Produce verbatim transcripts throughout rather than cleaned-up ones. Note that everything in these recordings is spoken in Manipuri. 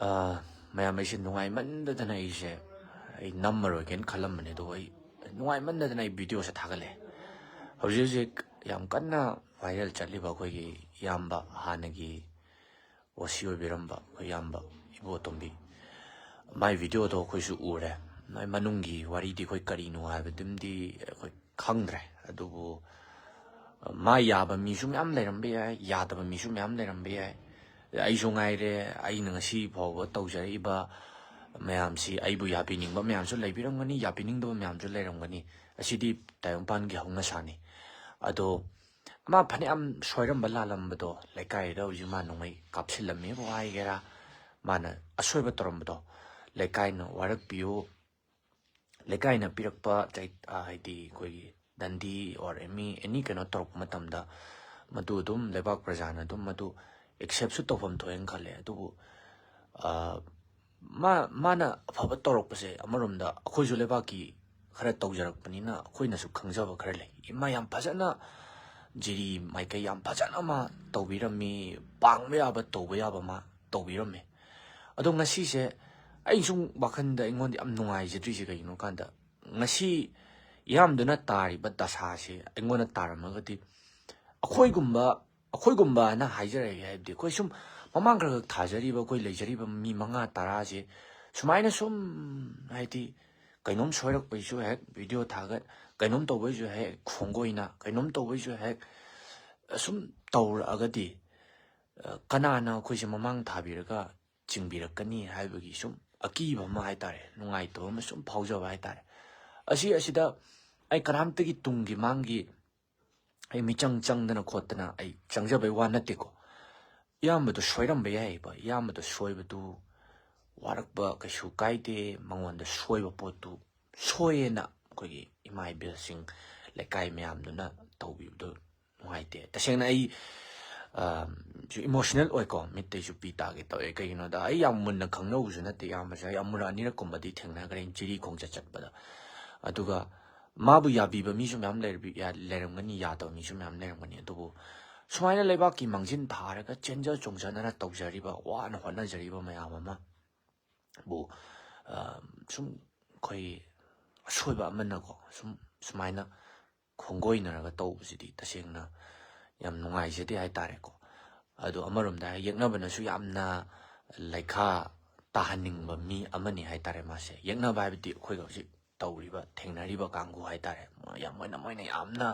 ꯑꯥ, ꯃꯌꯥꯝ, ꯑꯩꯁꯦ ꯅꯨꯡꯉꯥꯏꯃꯟꯗꯗꯅ ꯑꯩꯁꯦ, ꯑꯩ ꯅꯝꯃꯔꯣꯏꯒꯦꯅ ꯈꯜꯂꯝꯕꯅꯦ, ꯑꯗꯨꯕꯨ ꯑꯩ ꯅꯨꯡꯉꯥꯏꯃꯟꯗꯗꯅ ꯑꯩ ꯚꯤꯗꯤꯑꯣꯁꯦ ꯊꯥꯒꯠꯂꯦ꯫ ꯍꯧꯖꯤꯛ ꯍꯧꯖꯤꯛ ꯌꯥꯝ ꯀꯟꯅ ꯚꯥꯏꯔꯦꯜ ꯆꯠꯂꯤꯕ ꯑꯩꯈꯣꯏꯒꯤ ꯏꯌꯥꯝꯕ, ꯍꯥꯟꯅꯒꯤ ꯑꯣ ꯁꯤ ꯑꯣꯏꯕꯤꯔꯝꯕ ꯑꯩꯈꯣꯏ ꯏꯌꯥꯝꯕ ꯏꯕꯣꯇꯣꯝꯕꯤ, ꯃꯥꯏ ꯚꯤꯗꯤꯑꯣꯗꯣ ꯑꯩꯈꯣꯏꯁꯨ ꯎꯔꯦ꯫ ꯃꯥꯏ ꯃꯅꯨꯡꯒꯤ ꯋꯥꯔꯤꯗꯤ ꯑꯩꯈꯣꯏ ꯀꯔꯤꯅꯣ ꯍꯥꯏꯕꯗꯨꯝꯗꯤ ꯑꯩꯈꯣꯏ ꯈꯪꯗ꯭ꯔꯦ, ꯑꯗꯨꯕꯨ ꯃꯥ ꯌꯥꯕ ꯃꯤꯁꯨ ꯃꯌꯥꯝ ꯂꯩꯔꯝꯕ ꯌꯥꯏ, ꯌꯥꯗꯕ ꯃꯤꯁꯨ ꯃꯌꯥꯝ ꯂꯩꯔꯝꯕ ꯌꯥꯏ꯫ ꯑꯩꯁꯨ ꯉꯥꯏꯔꯦ, ꯑꯩꯅ ꯉꯁꯤ ꯐꯥꯎꯕ ꯇꯧꯖꯔꯛꯏꯕ ꯃꯌꯥꯝꯁꯤ ꯑꯩꯕꯨ ꯌꯥꯕꯤꯅꯤꯡꯕ ꯃꯌꯥꯝꯁꯨ ꯂꯩꯕꯤꯔꯝꯒꯅꯤ, ꯌꯥꯕꯤꯅꯤꯡꯗꯕ ꯃꯌꯥꯝꯁꯨ ꯂꯩꯔꯝꯒꯅꯤ꯫ ꯑꯁꯤꯗꯤ ꯇꯥꯏꯕꯪꯄꯥꯟꯒꯤ ꯍꯧꯅꯁꯥꯅꯤ꯫ ꯑꯗꯣ ꯃꯥ ꯐꯅꯌꯥꯝ ꯁꯣꯏꯔꯝꯕ ꯂꯥꯜꯂꯝꯕꯗꯣ ꯂꯩꯀꯥꯏꯗ ꯍꯧꯖꯤꯛ ꯃꯥ ꯅꯣꯡꯃꯩ ꯀꯥꯞꯁꯤꯜꯂꯝꯃꯦꯕꯨ ꯍꯥꯏꯒꯦꯔꯥ, ꯃꯥꯅ ꯑꯁꯣꯏꯕ ꯇꯧꯔꯝꯕꯗꯣ ꯂꯩꯀꯥꯏꯅ ꯋꯥꯔꯛꯄꯤꯌꯨ, ꯂꯩꯀꯥꯏꯅ ꯄꯤꯔꯛꯄ ꯆꯩ-, ꯑ, ꯍꯥꯏꯗꯤ ꯑꯩꯈꯣꯏꯒꯤ ꯗꯟꯗꯤ or any, any ꯀꯩꯅꯣ ꯇꯧꯔꯛꯄ ꯃꯇꯝꯗ ꯃꯗꯨ ꯑꯗꯨꯝ ꯂꯩꯕꯥꯛ ꯄ꯭ꯔꯖꯥꯅ ꯑꯗꯨꯝ ꯃꯗꯨ acceptꯁꯨ ꯇꯧꯐꯝ ꯊꯣꯛꯑꯦꯅ ꯈꯜꯂꯦ꯫ ꯑꯗꯨꯕꯨ, ꯑ, ꯃꯥ-, ꯃꯥꯅ ꯑꯐꯕ ꯇꯧꯔꯛꯄꯁꯦ ꯑꯃꯔꯣꯝꯗ ꯑꯩꯈꯣꯏꯁꯨ ꯂꯩꯕꯥꯛꯀꯤ ꯈꯔ ꯇꯧꯖꯔꯛꯄꯅꯤꯅ ꯑꯩꯈꯣꯏꯅꯁꯨ ꯈꯪꯖꯕ ꯈꯔ ꯂꯩ꯫ ꯃꯥ ꯌꯥꯝ ꯐꯖꯅ ꯖꯤꯔꯤ ꯃꯥꯏꯀꯩ ꯌꯥꯝ ꯐꯖꯅ ꯃꯥ ꯇꯧꯕꯤꯔꯝꯃꯤ, ꯄꯥꯡꯕ ꯌꯥꯕ ꯇꯧꯕ ꯌꯥꯕ ꯃꯥ ꯇꯧꯕꯤꯔꯝꯃꯦ꯫ ꯑꯗꯣ ꯉꯁꯤꯁꯦ ꯑꯩ ꯁꯨꯝ ꯋꯥꯈꯜꯗ ꯑꯩꯉꯣꯟꯗ ꯌꯥꯝ ꯅꯨꯡꯉꯥꯏꯖꯗ꯭ꯔꯤꯁꯦ ꯀꯩꯒꯤꯅꯣ ꯀꯥꯟꯗ, ꯉꯁꯤ ꯏꯌꯥꯝꯕꯗꯨꯅ ꯇꯥꯔꯤꯕ ꯗꯁꯥꯁꯦ ꯑꯩꯉꯣꯟꯗ ꯇꯥꯔꯝꯃꯒꯗꯤ, ꯑꯩꯈꯣꯏꯒꯨꯝꯕ, ꯑꯩꯈꯣꯏꯒꯨꯝꯕꯅ ꯍꯥꯏꯖꯔꯒꯦ, ꯍꯥꯏꯕꯗꯤ ꯑꯩꯈꯣꯏ ꯁꯨꯝ ꯃꯃꯥꯡ ꯈꯔ ꯈꯛ ꯊꯥꯖꯔꯤꯕ, ꯑꯩꯈꯣꯏ ꯂꯩꯖꯔꯤꯕ ꯃꯤ ꯃꯉꯥ ꯇꯔꯥꯁꯦ ꯁꯨꯃꯥꯏꯅ ꯁꯨꯝ, ꯍꯥꯏꯗꯤ ꯀꯩꯅꯣꯝ ꯁꯣꯏꯔꯛꯄꯩꯁꯨ ꯍꯦꯛ ꯚꯤꯗꯤꯑꯣ ꯊꯥꯒꯠ, ꯀꯩꯅꯣꯝ ꯇꯧꯕꯩꯁꯨ ꯍꯦꯛ ꯈꯣꯡꯒꯣꯏꯅ, ꯀꯩꯅꯣꯝ ꯇꯧꯕꯩꯁꯨ ꯍꯦꯛ ꯁꯨꯝ ꯇꯧꯔꯛꯑꯒꯗꯤ, ꯑ, ꯀꯅꯥꯅ ꯑꯩꯈꯣꯏꯁꯦ ꯃꯃꯥꯡ ꯊꯥꯕꯤꯔꯒ ꯆꯤꯡꯕꯤꯔꯛꯀꯅꯤ ꯍꯥꯏꯕꯒꯤ ꯁꯨꯝ ꯑꯀꯤꯕ ꯑꯃ ꯍꯥꯏꯇꯥꯔꯦ, ꯅꯨꯡꯉꯥꯏꯇꯕ ꯑꯃ ꯁꯨꯝ ꯐꯥꯎꯖꯕ ꯍꯥꯏꯇꯥꯔꯦ꯫ ꯑꯁꯤ, ꯑꯁꯤꯗ ꯑꯩ ꯀꯅꯥꯝꯇꯒꯤ ꯇꯨꯡꯒꯤ ꯃꯥꯡꯒꯤ ꯑꯩ ꯃꯤꯆꯪ ꯆꯪꯗꯅ ꯈꯣꯠꯇꯅ ꯑꯩ ꯆꯪꯖꯕꯩ ꯋꯥ ꯅꯠꯇꯦꯀꯣ꯫ ꯏꯌꯥꯝꯕꯗꯣ ꯁꯣꯏꯔꯝꯕ ꯌꯥꯏꯑꯕ꯫ ꯏꯌꯥꯝꯕꯗꯣ ꯁꯣꯏꯕꯗꯨ ꯋꯥꯔꯛꯄ ꯀꯩꯁꯨ ꯀꯥꯏꯗꯦ꯫ ꯃꯉꯣꯟꯗ ꯁꯣꯏꯕ ꯄꯣꯠꯇꯨ ꯁꯣꯏꯌꯦꯅ ꯑꯩꯈꯣꯏꯒꯤ ꯏꯃꯥ ꯏꯕꯦꯜꯁꯤꯡ, ꯂꯩꯀꯥꯏ ꯃꯌꯥꯝꯗꯨꯅ ꯇꯧꯕꯤꯕꯗꯨ ꯅꯨꯡꯉꯥꯏꯇꯦ꯫ ꯇꯁꯦꯡꯅ ꯑꯩ, ꯑ, ꯁꯨ emotional ꯑꯣꯏꯀꯣ, ꯃꯤꯠꯇꯩꯁꯨ ꯄꯤ ꯇꯥꯒꯦ ꯇꯧꯋꯦ꯫ ꯀꯩꯒꯤꯅꯣꯗ ꯑꯩ ꯌꯥꯝ ꯃꯨꯟꯅ ꯈꯪꯅꯕꯁꯨ ꯅꯠꯇꯦ ꯏꯌꯥꯝꯕꯁꯦ꯫ ꯑꯩ ꯑꯃꯨꯔꯛ ꯑꯅꯤꯔꯛꯀꯨꯝꯕꯗꯤ ꯊꯦꯡꯅꯈ꯭ꯔꯦ ꯖꯤꯔꯤ ꯈꯣꯡꯆꯠ ꯆꯠꯄꯗ꯫ ꯑꯗꯨꯒ ꯃꯥꯕꯨ ꯌꯥꯕꯤꯕ ꯃꯤꯁꯨ ꯃꯌꯥꯝ ꯂꯩꯔꯕꯤ-, ꯌꯥ-, ꯂꯩꯔꯝꯒꯅꯤ, ꯌꯥꯗꯕ ꯃꯤꯁꯨ ꯃꯌꯥꯝ ꯂꯩꯔꯝꯒꯅꯤ꯫ ꯑꯗꯨꯕꯨ ꯁꯨꯃꯥꯏꯅ ꯂꯩꯕꯥꯛꯀꯤ ꯃꯥꯡꯖꯤꯟ ꯊꯥꯔꯒ ꯆꯦꯟꯖ ꯆꯣꯡꯖꯗꯅ ꯇꯧꯖꯔꯤꯕ, ꯋꯥꯅ ꯍꯣꯠꯅꯖꯔꯤꯕ ꯃꯌꯥꯝ ꯑꯃꯕꯨ, ꯑ, ꯁꯨꯝ ꯑꯩꯈꯣꯏ ꯑꯁꯣꯏꯕ ꯑꯃꯅꯀꯣ, ꯁꯨꯝ ꯁꯨꯃꯥꯏꯅ ꯈꯣꯡꯒꯣꯏꯅꯔꯒ ꯇꯧꯕꯁꯤꯗꯤ ꯇꯁꯦꯡꯅ ꯌꯥꯝ ꯅꯨꯡꯉꯥꯏꯖꯗꯦ ꯍꯥꯏꯇꯥꯔꯦꯀꯣ꯫ ꯑꯗꯣ ꯑꯃꯔꯣꯝꯗ ꯍꯥꯏ, ꯌꯦꯛꯅꯕꯅꯁꯨ ꯌꯥꯝꯅ ꯂꯩꯈꯥ ꯇꯥꯍꯟꯅꯤꯡꯕ ꯃꯤ ꯑꯃꯅꯤ ꯍꯥꯏꯇꯥꯔꯦ ꯃꯥꯁꯦ꯫ ꯌꯦꯛꯅꯕ ꯍꯥꯏꯕꯗꯤ ꯑꯩꯈꯣꯏꯒ ꯍꯧꯖꯤꯛ ꯇꯧꯔꯤꯕ, ꯊꯦꯡꯅꯔꯤꯕ ꯀꯥꯡꯕꯨ ꯍꯥꯏꯇꯥꯔꯦ꯫ ꯃꯣꯏ ꯌꯥꯝ, ꯃꯣꯏꯅ, ꯃꯣꯏꯅ ꯌꯥꯝꯅ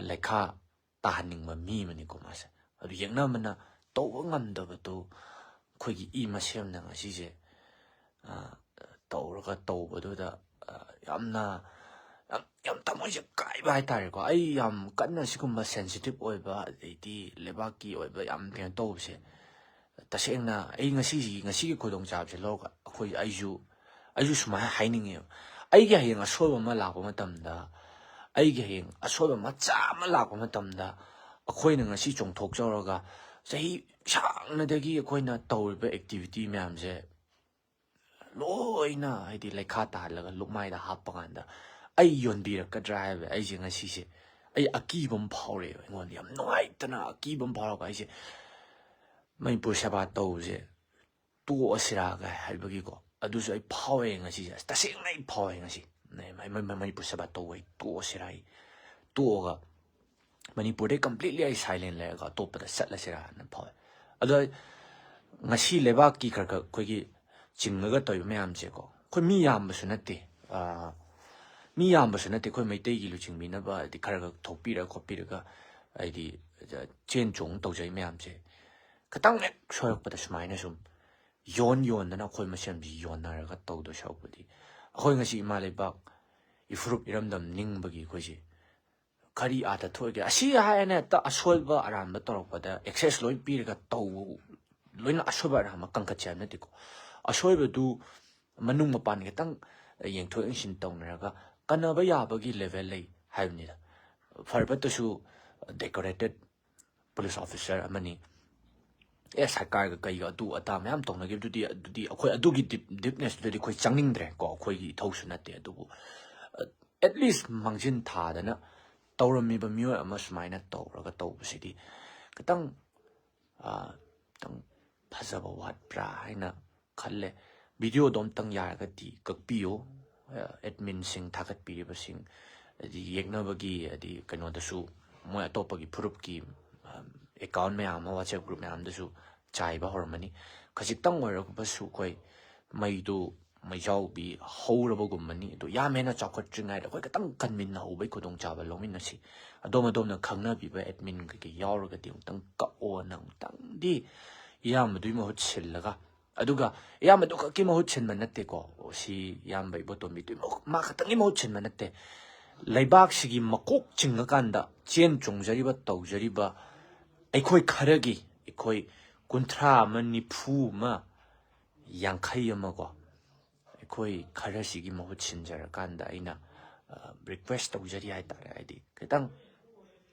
ꯂꯩꯈꯥ ꯇꯥꯍꯟꯅꯤꯡꯕ ꯃꯤ ꯑꯃꯅꯤꯀꯣ ꯃꯥꯁꯦ꯫ ꯑꯗꯨ ꯌꯦꯛꯅꯕꯅ ꯇꯧꯕ ꯉꯝꯗꯕꯗꯨ ꯑꯩꯈꯣꯏꯒꯤ ꯏ ꯃꯁꯦꯝꯅ ꯉꯁꯤꯁꯦ, ꯑ, ꯇꯧꯔꯒ ꯇꯧꯕꯗꯨꯗ, ꯑ, ꯌꯥꯝꯅ, ꯌꯥꯝ, ꯌꯥꯝ ꯊꯃꯣꯏꯁꯦ ꯀꯥꯏꯕ ꯍꯥꯏꯇꯥꯔꯦꯀꯣ꯫ ꯑꯩ ꯌꯥꯝ ꯀꯟꯅ ꯁꯤꯒꯨꯝꯕ sensitive ꯑꯣꯏꯕ, ꯑꯗꯩꯗꯤ ꯂꯩꯕꯥꯛꯀꯤ ꯑꯣꯏꯕ ꯌꯥꯝ ꯀꯩꯅꯣ ꯇꯧꯕꯁꯦ, ꯇꯁꯦꯡꯅ ꯑꯩ ꯉꯁꯤꯁꯤ, ꯉꯁꯤꯒꯤ ꯈꯨꯗꯣꯡꯆꯥꯕꯁꯦ ꯂꯧꯔꯒ ꯑꯩꯈꯣꯏ, ꯑꯩꯁꯨ, ꯑꯩꯁꯨ ꯁꯨꯃꯥꯏꯅ ꯍꯥꯏꯅꯤꯡꯉꯦꯕ꯫ ꯑꯩꯒꯤ ꯍꯌꯦꯡ ꯑꯁꯣꯏꯕ ꯑꯃ ꯂꯥꯛꯄ ꯃꯇꯝꯗ, ꯑꯩꯒꯤ ꯍꯌꯦꯡ ꯑꯁꯣꯏꯕ ꯃꯆꯥ ꯑꯃ ꯂꯥꯛꯄ ꯃꯇꯝꯗ, ꯑꯩꯈꯣꯏꯅ ꯉꯁꯤ ꯆꯣꯡꯊꯣꯛꯆꯧꯔꯒ ꯆꯍꯤ ꯁꯥꯡꯅꯗꯒꯤ ꯑꯩꯈꯣꯏꯅ ꯇꯧꯔꯤꯕ activity ꯃꯌꯥꯝꯁꯦ ꯂꯣꯏꯅ, ꯍꯥꯏꯗꯤ, ꯂꯩꯈꯥ ꯇꯥꯍꯜꯂꯒ ꯂꯨꯛꯃꯥꯏꯗ ꯍꯥꯞꯄ ꯀꯥꯟꯗ ꯑꯩ ꯌꯣꯟꯕꯤꯔꯛꯀꯗ꯭ꯔꯥ ꯍꯥꯏꯕ, ꯑꯩꯁꯦ ꯉꯁꯤꯁꯦ ꯑꯩ ꯑꯀꯤꯕ ꯑꯃ ꯐꯥꯎꯔꯛꯑꯦꯕ꯫ ꯑꯩꯉꯣꯟꯗ ꯌꯥꯝ ꯅꯨꯡꯉꯥꯏꯇꯅ ꯑꯀꯤꯕ ꯑꯃ ꯐꯥꯎꯔꯒ ꯑꯩꯁꯦ ꯃꯅꯤꯄꯨꯔ ꯁꯦꯕꯥ ꯇꯧꯕꯁꯦ ꯇꯣꯛꯑꯁꯤꯔꯥꯒ ꯍꯥꯏꯕꯒꯤꯀꯣ, ꯑꯗꯨꯁꯨ ꯑꯩ ꯐꯥꯎꯋꯦ ꯉꯁꯤꯁꯦ꯫ ꯑꯁ, ꯇꯁꯦꯡꯅ ꯑꯩ ꯐꯥꯎꯋꯦ ꯉꯁꯤ꯫ ꯃ-, ꯃ-, ꯃ-, ꯃꯅꯤꯄꯨꯔ ꯁꯦꯕꯥ ꯇꯧꯕ ꯑꯩ ꯇꯣꯛꯑꯁꯤꯔꯥ, ꯑꯩ ꯇꯣꯛꯑꯒ ꯃꯅꯤꯄꯨꯔꯗꯩ completely ꯑꯩ silent ꯂꯩꯔꯒ ꯑꯇꯣꯞꯄꯗ ꯆꯠꯂꯁꯤꯔꯥꯅ ꯐꯥꯎꯋꯦ꯫ ꯑꯗꯣ ꯑꯩ ꯉꯁꯤ ꯂꯩꯕꯥꯛꯀꯤ ꯈꯔ ꯈꯔ ꯑꯩꯈꯣꯏꯒꯤ ꯆꯤꯡꯉꯒ ꯇꯧꯔꯤꯕ ꯃꯌꯥꯝꯁꯦꯀꯣ, ꯑꯩꯈꯣꯏ ꯃꯤ ꯌꯥꯝꯕꯁꯨ ꯅꯠꯇꯦ, ꯑꯥ, ꯃꯤ ꯌꯥꯝꯕꯁꯨ ꯅꯠꯇꯦ꯫ ꯑꯩꯈꯣꯏ ꯃꯩꯇꯩꯒꯤ ꯂꯨꯆꯤꯡꯕꯤꯅꯕ, ꯍꯥꯏꯗꯤ, ꯈꯔ ꯈꯔ ꯊꯣꯛꯄꯤꯔꯒ ꯈꯣꯠꯄꯤꯔꯒ, ꯍꯥꯏꯗꯤ, ꯆꯦꯟ ꯆꯣꯡ ꯇꯧꯖꯩ ꯃꯌꯥꯝꯁꯦ, ꯈꯤꯇꯪ ꯍꯦꯛ ꯁꯣꯏꯔꯛꯄꯗ ꯁꯨꯃꯥꯏꯅ ꯁꯨꯝ ꯌꯣꯟ ꯌꯣꯟꯗꯅ ꯑꯩꯈꯣꯏ ꯃꯁꯦꯟꯁꯤ ꯌꯣꯟꯅꯔꯒ ꯇꯧꯗꯣꯏ ꯁꯔꯨꯛꯄꯨꯗꯤ, ꯑꯩꯈꯣꯏ ꯉꯁꯤ ꯏꯃꯥ ꯂꯩꯕꯥꯛ, ꯏꯐꯨꯔꯨꯞ ꯏꯔꯝꯗꯝ ꯅꯤꯡꯕꯒꯤ ꯑꯩꯈꯣꯏꯁꯤ ꯀꯔꯤ ꯑꯥꯔꯊ ꯊꯣꯛꯏꯒꯦ? ꯑꯁꯤ ꯍꯥꯏꯅ ꯍꯦꯛꯇ ꯑꯁꯣꯏꯕ ꯑꯔꯥꯟꯕ ꯇꯧꯔꯛꯄꯗ access ꯂꯣꯏ ꯄꯤꯔꯒ ꯇꯧꯕ, ꯂꯣꯏꯅ ꯑꯁꯣꯏꯕ ꯑꯔꯥꯟꯕ ꯀꯟꯈꯠꯁꯦ ꯍꯥꯏꯕ ꯅꯠꯇꯦꯀꯣ꯫ ꯑꯁꯣꯏꯕꯗꯨ ꯃꯅꯨꯡ ꯃꯄꯥꯟ ꯈꯤꯇꯪ ꯌꯦꯡꯊꯣꯛ ꯌꯦꯡꯁꯤꯟ ꯇꯧꯅꯔꯒ ꯀꯟꯅꯕ ꯌꯥꯕꯒꯤ level ꯂꯩ ꯍꯥꯏꯕꯅꯤꯗ꯫ ꯐꯔꯕꯇꯁꯨ decorated police officer ꯑꯃꯅꯤ, ꯑꯦꯁ ꯑꯥꯏ ꯀꯥꯔꯒ ꯀꯩꯒ ꯑꯗꯨ ꯑꯗꯥ ꯃꯌꯥꯝ ꯇꯧꯅꯈꯤꯕꯗꯨꯗꯤ, ꯑꯗꯨꯗꯤ ꯑꯩꯈꯣꯏ ꯑꯗꯨꯒꯤ deep, deepness ꯇꯨꯗꯗꯤ ꯑꯩꯈꯣꯏ ꯆꯪꯅꯤꯡꯗ꯭ꯔꯦ ꯀꯣ, ꯑꯩꯈꯣꯏꯒꯤ ꯏꯊꯧꯁꯨ ꯅꯠꯇꯦ꯫ ꯑꯗꯨꯕꯨ, ꯑ, at least ꯃꯥꯡꯖꯤꯟ ꯊꯥꯗꯅ ꯇꯧꯔꯝꯃꯤꯕ ꯃꯤꯑꯣꯏ ꯑꯃ ꯁꯨꯃꯥꯏꯅ ꯇꯧꯔꯒ ꯇꯧꯕꯁꯤꯗꯤ ꯈꯤꯇꯪ ꯈꯤꯇꯪ ꯐꯖꯕ ꯋꯥꯠꯄ꯭ꯔꯥ ꯍꯥꯏꯅ ꯈꯜꯂꯦ꯫ ꯚꯤꯗꯤꯑꯣꯗꯣ ꯑꯝꯇꯪ ꯌꯥꯔꯒꯗꯤ ꯀꯛꯄꯤꯌꯨ꯫ ꯑꯦꯗꯃꯤꯟꯁꯤꯡ ꯊꯥꯒꯠꯄꯤꯔꯤꯕꯁꯤꯡ, ꯍꯥꯏꯗꯤ ꯌꯦꯛꯅꯕꯒꯤ, ꯍꯥꯏꯗꯤ ꯀꯩꯅꯣꯗꯁꯨ, ꯃꯣꯏ ꯑꯇꯣꯞꯄꯒꯤ ꯐꯨꯔꯨꯞꯀꯤ ꯑꯦꯀꯥꯎꯟ ꯃꯌꯥꯝ ꯑꯃ, ꯋꯥꯆꯦꯞ ꯒ꯭ꯔꯨꯞ ꯃꯌꯥꯝꯗꯁꯨ ꯆꯥꯏꯕ ꯍꯧꯔꯝꯃꯅꯤ꯫ ꯈꯖꯤꯛꯇꯪ ꯑꯣꯏꯔꯕꯁꯨ ꯑꯩꯈꯣꯏ ꯃꯩꯗꯨ ꯃꯩꯖꯥꯎꯕꯤ ꯍꯧꯔꯕꯒꯨꯝꯕꯅꯤ꯫ ꯑꯗꯣ ꯌꯥꯝ ꯍꯦꯟꯅ ꯆꯥꯎꯈꯠꯇ꯭ꯔꯤꯉꯩꯗ ꯑꯩꯈꯣꯏ ꯈꯤꯇꯪ ꯀꯟꯃꯤꯟꯅꯍꯧꯕꯒꯤ ꯈꯨꯗꯣꯡꯆꯥꯕ ꯂꯧꯃꯤꯟꯅꯁꯤ꯫ ꯑꯗꯣꯝ ꯑꯗꯣꯝꯅ ꯈꯪꯅꯕꯤꯕ ꯑꯦꯗꯃꯤꯟ ꯀꯩꯀꯩ ꯌꯥꯎꯔꯒꯗꯤ ꯑꯃꯨꯛꯇꯪ ꯀꯛꯑꯣꯅ ꯑꯃꯨꯛꯇꯪꯗꯤ ꯏꯌꯥꯝꯕꯗꯨꯒꯤ ꯃꯍꯨꯠ ꯁꯤꯜꯂꯒ, ꯑꯗꯨꯒ ꯏꯌꯥꯝꯕꯗꯨ ꯈꯛꯀꯤ ꯃꯍꯨꯠ ꯁꯤꯟꯕ ꯅꯠꯇꯦꯀꯣ꯫ ꯁꯤ ꯏꯌꯥꯝꯕ ꯏꯕꯣꯇꯣꯝꯕꯤꯗꯨꯒꯤ ꯃꯍꯨꯠ, ꯃꯥ ꯈꯛꯇꯪꯒꯤ ꯃꯍꯨꯠ ꯁꯤꯟꯕ ꯅꯠꯇꯦ꯫ ꯂꯩꯕꯥꯛꯁꯤꯒꯤ ꯃꯀꯣꯛ ꯆꯤꯡꯉꯀꯥꯟꯗ ꯆꯦꯟ ꯆꯣꯡꯖꯔꯤꯕ, ꯇꯧꯖꯔꯤꯕ ꯑꯩꯈꯣꯏ ꯈꯔꯒꯤ, ꯑꯩꯈꯣꯏ ꯀꯨꯟꯊ꯭ꯔꯥ ꯑꯃ, ꯅꯤꯐꯨ ꯑꯃ, ꯌꯥꯡꯈꯩ ꯑꯃꯀꯣ, ꯑꯩꯈꯣꯏ ꯈꯔꯁꯤꯒꯤ ꯃꯍꯨꯠ ꯁꯤꯟꯖꯔꯀꯥꯟꯗ ꯑꯩꯅ ꯔꯤꯀ꯭ꯋꯦꯁ ꯇꯧꯖꯔꯤ ꯍꯥꯏꯇꯥꯔꯦ꯫ ꯍꯥꯏꯗꯤ ꯈꯤꯇꯪ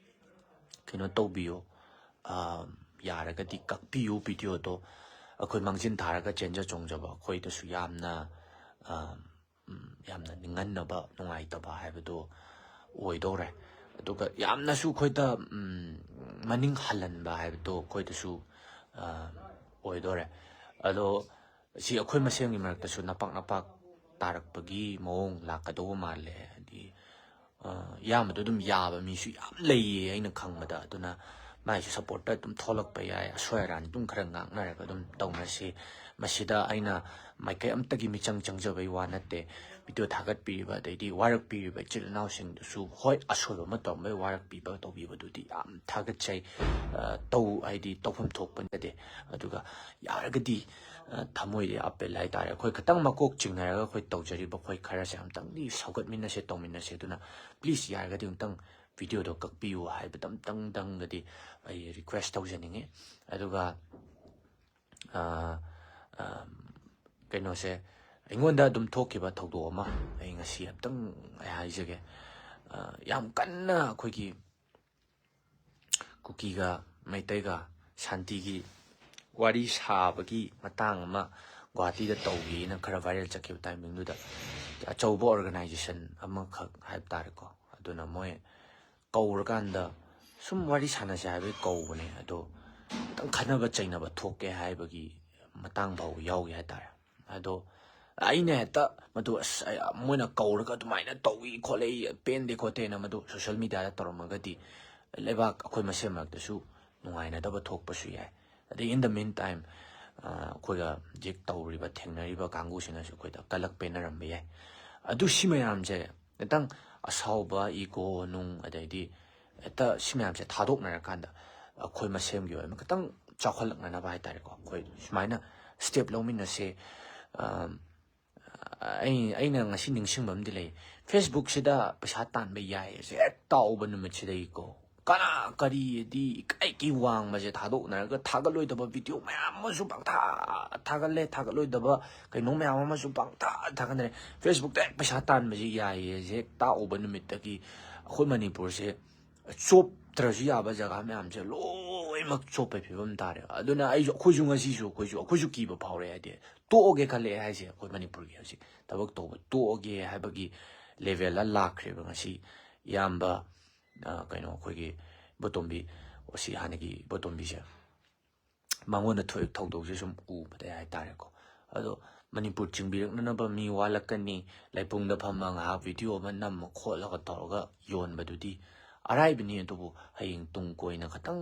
ꯀꯩꯅꯣ ꯇꯧꯕꯤꯌꯨ, ꯌꯥꯔꯒꯗꯤ ꯀꯛꯄꯤꯌꯨ ꯚꯤꯗꯤꯑꯣꯗꯣ꯫ ꯑꯩꯈꯣꯏ ꯃꯥꯡꯖꯤꯟ ꯊꯥꯔꯒ ꯆꯦꯟꯖ ꯆꯣꯡꯖꯕ ꯑꯩꯈꯣꯏꯗꯁꯨ ꯌꯥꯝꯅ ꯌꯥꯝꯅ ꯅꯤꯡꯍꯟꯅꯕ, ꯅꯨꯡꯉꯥꯏꯇꯕ ꯍꯥꯏꯕꯗꯣ ꯑꯣꯏꯗꯧꯔꯦ꯫ ꯑꯗꯨꯒ ꯌꯥꯝꯅꯁꯨ ꯑꯩꯈꯣꯏꯗ ꯃꯅꯤꯡ ꯍꯜꯍꯟꯕ ꯍꯥꯏꯕꯗꯣ ꯑꯩꯈꯣꯏꯗꯁꯨ ꯑꯣꯏꯗꯧꯔꯦ꯫ ꯑꯗꯣ ꯁꯤ ꯑꯩꯈꯣꯏ ꯃꯁꯦꯟꯒꯤ ꯃꯔꯛꯇꯁꯨ ꯅꯄꯥꯛ ꯅꯄꯥꯛ ꯇꯥꯔꯛꯄꯒꯤ ꯃꯑꯣꯡ ꯂꯥꯛꯀꯗꯧꯕ ꯃꯥꯜꯂꯦ꯫ ꯍꯥꯏꯗꯤ ꯏꯌꯥꯝꯕꯗꯣ ꯑꯗꯨꯝ ꯌꯥꯕ ꯃꯤꯁꯨ ꯌꯥꯝ ꯂꯩꯌꯦ ꯑꯩꯅ ꯈꯪꯕꯗ꯫ ꯑꯗꯨꯅ ꯃꯥꯏꯁꯨ ꯁꯞꯄꯣꯔꯠꯇ ꯑꯗꯨꯝ ꯊꯣꯛꯂꯛꯄ ꯌꯥꯏ꯫ ꯑꯁꯣꯏ ꯑꯔꯥꯟ ꯑꯗꯨꯝ ꯈꯔ ꯉꯥꯡꯅꯔꯒ ꯑꯗꯨꯝ ꯇꯧꯅꯁꯤ꯫ ꯃꯁꯤꯗ ꯑꯩꯅ ꯃꯥꯏꯀꯩ ꯑꯃꯠꯇꯒꯤ ꯃꯤꯆꯪ ꯆꯪꯖꯕꯩ ꯋꯥ ꯅꯠꯇꯦ꯫ ꯚꯤꯗꯤꯑꯣ ꯊꯥꯒꯠꯄꯤꯔꯤꯕ ꯑꯗꯩꯗꯤ ꯋꯥꯔꯛꯄꯤꯔꯤꯕ ꯏꯆꯤꯜ ꯏꯅꯥꯎꯁꯤꯡꯗꯨꯁꯨ, ꯍꯣꯏ, ꯑꯁꯣꯏꯕ ꯑꯃ ꯇꯧꯔꯝꯕꯩ ꯋꯥꯔꯛꯄꯤꯕ ꯇꯧꯕꯤꯕꯗꯨꯗꯤ ꯌꯥꯝ ꯊꯥꯒꯠꯆꯩ꯫ ꯇꯧ, ꯍꯥꯏꯗꯤ ꯇꯧꯐꯝ ꯊꯣꯛꯄ ꯅꯠꯇꯦ꯫ ꯑꯗꯨꯒ ꯌꯥꯔꯒꯗꯤ ꯊꯃꯣꯏꯗ ꯑꯄꯦꯜ ꯍꯥꯏꯇꯥꯔꯦ, ꯑꯩꯈꯣꯏ ꯈꯤꯇꯪ ꯃꯀꯣꯛ ꯆꯤꯡꯅꯔꯒ ꯑꯩꯈꯣꯏ ꯇꯧꯖꯔꯤꯕ ꯑꯩꯈꯣꯏ ꯈꯔꯁꯦ ꯑꯝꯇꯪꯗꯤ ꯁꯧꯒꯠꯃꯤꯟꯅꯁꯦ, ꯇꯧꯃꯤꯟꯅꯁꯦ꯫ ꯑꯗꯨꯅ ꯄ꯭ꯂꯤꯖ, ꯌꯥꯔꯒꯗꯤ ꯑꯃꯨꯛꯇꯪ ꯚꯤꯗꯤꯑꯣꯗꯣ ꯀꯛꯄꯤꯌꯨ ꯍꯥꯏꯕꯗ ꯑꯝꯇꯪꯗꯪꯒꯗꯤ ꯑꯩ ꯔꯤꯀ꯭ꯋꯦꯁ ꯇꯧꯖꯅꯤꯡꯉꯤ꯫ ꯑꯗꯨꯒ ꯀꯩꯅꯣꯁꯦ, ꯑꯩꯉꯣꯟꯗ ꯑꯗꯨꯝ ꯊꯣꯛꯈꯤꯕ ꯊꯧꯗꯣꯛ ꯑꯃ ꯑꯩ ꯉꯁꯤ ꯑꯝꯇꯪ ꯑꯩ ꯍꯥꯏꯖꯒꯦ꯫ ꯌꯥꯝ ꯀꯟꯅ ꯑꯩꯈꯣꯏꯒꯤ ꯀꯨꯀꯤꯒ ꯃꯩꯇꯩꯒ ꯁꯥꯟꯇꯤꯒꯤ ꯋꯥꯔꯤ ꯁꯥꯕꯒꯤ ꯃꯇꯥꯡ ꯑꯃ ꯒꯨꯍꯥꯇꯤꯗ ꯇꯧꯒꯦꯅ ꯈꯔ ꯚꯥꯏꯔꯦꯜ ꯆꯠꯈꯤꯕ ꯇꯥꯏꯃꯤꯡꯗꯨꯗ, ꯑꯆꯧꯕ ꯑꯣꯔꯒꯅꯥꯏꯖꯦꯁꯟ ꯑꯃꯈꯛ ꯍꯥꯏꯕ ꯇꯥꯔꯦꯀꯣ, ꯑꯗꯨꯅ ꯃꯣꯏ ꯀꯧꯔꯀꯥꯟꯗ ꯁꯨꯝ ꯋꯥꯔꯤ ꯁꯥꯟꯅꯁꯦ ꯍꯥꯏꯕꯒꯤ ꯀꯧꯕꯅꯦ꯫ ꯑꯗꯣ ꯈꯤꯇꯪ ꯈꯠꯅꯕ ꯆꯩꯅꯕ ꯊꯣꯛꯀꯦ ꯍꯥꯏꯕꯒꯤ ꯃꯇꯥꯡ ꯐꯥꯎꯕ ꯌꯥꯎꯈꯤ ꯍꯥꯏꯇꯥꯔꯦ꯫ ꯑꯗꯣ ꯑꯩꯅ ꯍꯦꯛꯇ ꯃꯗꯨ ꯑꯁ ꯑꯩ- ꯃꯣꯏꯅ ꯀꯧꯔꯒ ꯑꯗꯨꯃꯥꯏꯅ ꯇꯧꯏ ꯈꯣꯠꯂꯛꯏ ꯄꯦꯟꯗꯦ ꯈꯣꯠꯇꯦꯅ ꯃꯗꯨ ꯁꯣꯁꯤꯌꯦꯜ ꯃꯤꯗꯤꯌꯥꯗ ꯇꯧꯔꯝꯃꯒꯗꯤ ꯂꯩꯕꯥꯛ ꯑꯩꯈꯣꯏ ꯃꯁꯦꯟ ꯃꯔꯛꯇꯁꯨ ꯅꯨꯡꯉꯥꯏꯅꯗꯕ ꯊꯣꯛꯄꯁꯨ ꯌꯥꯏ꯫ ꯑꯗꯩ in the meantime ꯑꯩꯈꯣꯏꯒ ꯍꯧꯖꯤꯛ ꯇꯧꯔꯤꯕ ꯊꯦꯡꯅꯔꯤꯕ ꯀꯥꯡꯕꯨꯁꯤꯅꯁꯨ ꯑꯩꯈꯣꯏꯗ ꯀꯂꯛ ꯄꯦꯟꯅꯔꯝꯕ ꯌꯥꯏ꯫ ꯑꯗꯨ ꯁꯤ ꯃꯌꯥꯝꯁꯦ ꯈꯤꯇꯪ ꯑꯁꯥꯎꯕ ꯏꯒꯣ ꯅꯨꯡ ꯑꯗꯩꯗꯤ ꯍꯦꯛꯇ ꯁꯤ ꯃꯌꯥꯝꯁꯦ ꯊꯥꯗꯣꯛꯅꯔꯀꯥꯟꯗ ꯑꯩꯈꯣꯏ ꯃꯁꯦꯟꯒꯤ ꯑꯣꯏꯕ ꯈꯤꯇꯪ ꯆꯥꯎꯈꯠꯂꯛꯅꯅꯕ ꯍꯥꯏꯇꯥꯔꯦꯀꯣ꯫ ꯑꯩꯈꯣꯏ ꯁꯨꯃꯥꯏꯅ ꯁ꯭ꯇꯦꯞ ꯂꯧꯃꯤꯟꯅꯁꯦ꯫ ꯑꯝ, ꯑꯩ ꯑꯩꯅ ꯉꯁꯤ ꯅꯤꯡꯁꯤꯡꯕ ꯑꯃꯗꯤ ꯂꯩ꯫ ꯐꯦꯁꯕꯨꯛꯁꯤꯗ ꯄꯩꯁꯥ ꯇꯥꯟꯕ ꯌꯥꯏ ꯑꯁꯦ ꯍꯦꯛ ꯇꯥꯎꯕ ꯅꯨꯃꯤꯠꯁꯤꯗꯒꯤꯀꯣ ꯀꯅꯥ ꯀꯔꯤ ꯍꯥꯏꯗꯤ ꯏꯀꯥꯏ ꯀꯤ ꯋꯥꯡꯕꯁꯦ ꯊꯥꯗꯣꯛꯅꯔꯒ ꯊꯥꯒꯠꯂꯣꯏꯗꯕ ꯚꯤꯗꯤꯑꯣ ꯃꯌꯥꯝ ꯑꯃꯁꯨ ꯄꯪꯊꯥ ꯊꯥꯒꯠꯂꯦ, ꯊꯥꯒꯠꯂꯣꯏꯗꯕ ꯀꯩꯅꯣ ꯃꯌꯥꯝ ꯑꯃꯁꯨ ꯄꯪꯊꯥ ꯊꯥꯒꯠꯅꯔꯦ꯫ ꯐꯦꯁꯕꯨꯛꯇ ꯍꯦꯛ ꯄꯩꯁꯥ ꯇꯥꯟꯕꯁꯤ ꯌꯥꯏꯌꯦꯁꯦ ꯍꯦꯛ ꯇꯥꯛꯎꯕ ꯅꯨꯃꯤꯠꯇꯒꯤ ꯑꯩꯈꯣꯏ ꯃꯅꯤꯄꯨꯔꯁꯦ ꯆꯣꯞꯇ꯭ꯔꯁꯨ ꯌꯥꯕ ꯖꯒꯥ ꯃꯌꯥꯝꯁꯦ ꯂꯣꯏꯅꯃꯛ ꯆꯣꯞꯄꯩ ꯐꯤꯕꯝ ꯇꯥꯔꯦ꯫ ꯑꯗꯨꯅ ꯑꯩꯁꯨ ꯑꯩꯈꯣꯏꯁꯨ ꯉꯁꯤꯁꯨ ꯑꯩꯈꯣꯏꯁꯨ ꯑꯩꯈꯣꯏꯁꯨ ꯀꯤꯕ ꯐꯥꯎꯔꯦ꯫ ꯍꯥꯏꯗꯤ ꯇꯣꯛꯑꯒꯦ ꯈꯜꯂꯛꯑꯦ ꯍꯥꯏꯁꯦ ꯑꯩꯈꯣꯏ ꯃꯅꯤꯄꯨꯔꯒꯤ ꯍꯧꯖꯤꯛ ꯊꯕꯛ ꯇꯧꯕ ꯇꯣꯛꯑꯒꯦ ꯍꯥꯏꯕꯒꯤ ꯂꯦꯚꯦꯜꯗ ꯂꯥꯛꯈ꯭ꯔꯦꯕ ꯉꯁꯤ꯫ ꯏꯌꯥꯝꯕ ꯑ, ꯀꯩꯅꯣ ꯑꯩꯈꯣꯏꯒꯤ ꯏꯕꯣꯇꯣꯝꯕꯤ, ꯑꯣ, ꯁꯤ ꯍꯥꯟꯅꯒꯤ ꯏꯕꯣꯇꯣꯝꯕꯤꯁꯦ ꯃꯉꯣꯟꯗ ꯊꯣꯛꯏꯕ ꯊꯧꯗꯣꯛꯁꯦ ꯁꯨꯝ ꯎꯕꯗ ꯍꯥꯏꯇꯥꯔꯦꯀꯣ꯫ ꯑꯗꯣ ꯃꯅꯤꯄꯨꯔ ꯆꯤꯡꯕꯤꯔꯛꯅꯅꯕ ꯃꯤ ꯋꯥꯠꯂꯛꯀꯅꯤ, ꯂꯩꯄꯨꯡꯗ ꯐꯝꯃ ꯉꯥꯏꯍꯥꯛ ꯚꯤꯗꯤꯑꯣ ꯑꯃ ꯅꯝꯃ ꯈꯣꯠꯂꯒ ꯇꯧꯔꯒ ꯌꯣꯟꯕꯗꯨꯗꯤ ꯑꯔꯥꯏꯕꯅꯤ꯫ ꯑꯗꯨꯕꯨ ꯍꯌꯦꯡ ꯇꯨꯡ ꯀꯣꯏꯅ ꯈꯇꯪ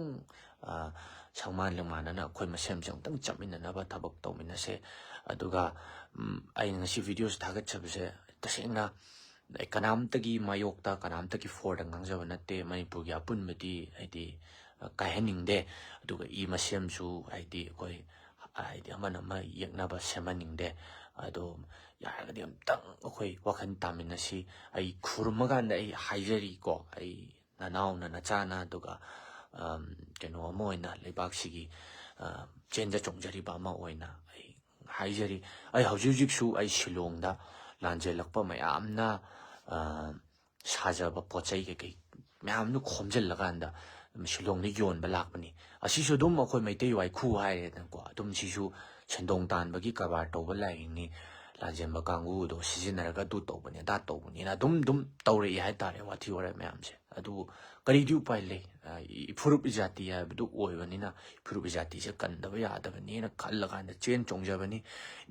ꯑ, ꯁꯪꯃꯥꯟ ꯂꯤꯡꯃꯥꯟꯅꯅ ꯑꯩꯈꯣꯏ ꯃꯁꯦꯟꯁꯦ ꯑꯃꯨꯛꯇꯪ ꯆꯠꯃꯤꯟꯅꯅꯕ ꯊꯕꯛ ꯇꯧꯃꯤꯟꯅꯁꯦ꯫ ꯑꯗꯨꯒ ꯎꯝ, ꯑꯩꯅ ꯉꯁꯤ ꯚꯤꯗꯤꯑꯣꯁꯦ ꯊꯥꯒꯠꯆꯕꯁꯦ ꯇꯁꯦꯡꯅ ꯑꯩ ꯀꯅꯥꯝꯇꯒꯤ ꯃꯥꯌꯣꯛꯇ ꯀꯅꯥꯝꯇꯒꯤ ꯐꯣꯔꯗ ꯉꯥꯡꯖꯕ ꯅꯠꯇꯦ꯫ ꯃꯅꯤꯄꯨꯔꯒꯤ ꯑꯄꯨꯟꯕꯗꯤ ꯍꯥꯏꯗꯤ ꯑ, ꯀꯥꯏꯍꯟꯅꯤꯡꯗꯦ꯫ ꯑꯗꯨꯒ ꯏ ꯃꯁꯦꯝꯁꯨ ꯍꯥꯏꯗꯤ ꯑꯩꯈꯣꯏ ꯍꯥꯏꯗꯤ ꯑꯃꯅ ꯑꯃ ꯌꯦꯛꯅꯕ ꯁꯦꯝꯍꯟꯅꯤꯡꯗꯦ꯫ ꯑꯗꯣ ꯌꯥꯔꯒꯗꯤ ꯑꯝꯇꯪ ꯑꯩꯈꯣꯏ ꯋꯥꯈꯜ ꯇꯥꯃꯤꯟꯅꯁꯤ꯫ ꯑꯩ ꯈꯨꯔꯨꯝꯃꯀꯥꯟꯗ ꯑꯩ ꯍꯥꯏꯖꯔꯤꯀꯣ, ꯑꯩ ꯅꯅꯥꯎꯅ ꯅꯆꯥꯅ ꯑꯗꯨꯒ ꯑꯝ, ꯀꯩꯅꯣ ꯑꯃ ꯑꯣꯏꯅ ꯂꯩꯕꯥꯛꯁꯤꯒꯤ ꯑ, ꯆꯦꯟꯖ ꯆꯣꯡꯖꯔꯤꯕ ꯑꯃ ꯑꯣꯏꯅ ꯑꯩ ꯍꯥꯏꯖꯔꯤ꯫ ꯑꯩ ꯍꯧꯖꯤꯛ ꯍꯧꯖꯤꯛꯁꯨ ꯑꯩ ꯁꯤꯂꯣꯡꯗ ꯂꯥꯟꯖꯦꯜꯂꯛꯄ ꯃꯌꯥꯝꯅ ꯑ, ꯁꯥꯖꯕ ꯄꯣꯠ ꯆꯩ ꯀꯩꯀꯩ ꯃꯌꯥꯝꯗꯨ ꯈꯣꯝꯖꯤꯜꯂꯀꯥꯟꯗ ꯁꯤꯂꯣꯡꯗ ꯌꯣꯟꯕ ꯂꯥꯛꯄꯅꯤ꯫ ꯑꯁꯤꯁꯨ ꯑꯗꯨꯝ ꯑꯩꯈꯣꯏ ꯃꯩꯇꯩ ꯋꯥꯏꯈꯨ ꯍꯥꯏꯔꯦꯗꯅꯀꯣ꯫ ꯑꯗꯨꯝ ꯁꯤꯁꯨ ꯁꯦꯟꯗꯣꯡ ꯇꯥꯟꯕꯒꯤ ꯀꯔꯕꯥꯔ ꯇꯧꯕ ꯂꯥꯏꯔꯤꯛꯅꯤ꯫ ꯂꯥꯟꯖꯦꯟꯕ ꯀꯥꯡꯕꯨꯗꯣ ꯁꯤꯖꯤꯟꯅꯔꯒ ꯑꯗꯨ ꯇꯧꯕꯅꯤ ꯑꯗꯥ ꯇꯧꯕꯅꯤꯅ ꯑꯗꯨꯝ ꯑꯗꯨꯝ ꯇꯧꯔꯛꯏ ꯍꯥꯏꯇꯥꯔꯦ ꯋꯥꯊꯤ ꯋꯥꯔꯦꯝ ꯃꯌꯥꯝꯁꯦ꯫ ꯑꯗꯨꯕꯨ ꯀꯔꯤꯗꯤ ꯎꯄꯥꯏ ꯂꯩ? ꯑ, ꯏ-, ꯐꯨꯔꯨꯞ ꯏꯖꯥꯇꯤ ꯍꯥꯏꯕꯗꯨ ꯑꯣꯏꯕꯅꯤꯅ, ꯐꯨꯔꯨꯞ ꯏꯖꯥꯇꯤꯁꯦ ꯀꯟꯗꯕ ꯌꯥꯗꯕꯅꯦꯅ ꯈꯜꯂꯀꯥꯟꯗ ꯆꯦꯟ ꯆꯣꯡꯖꯕꯅꯤ꯫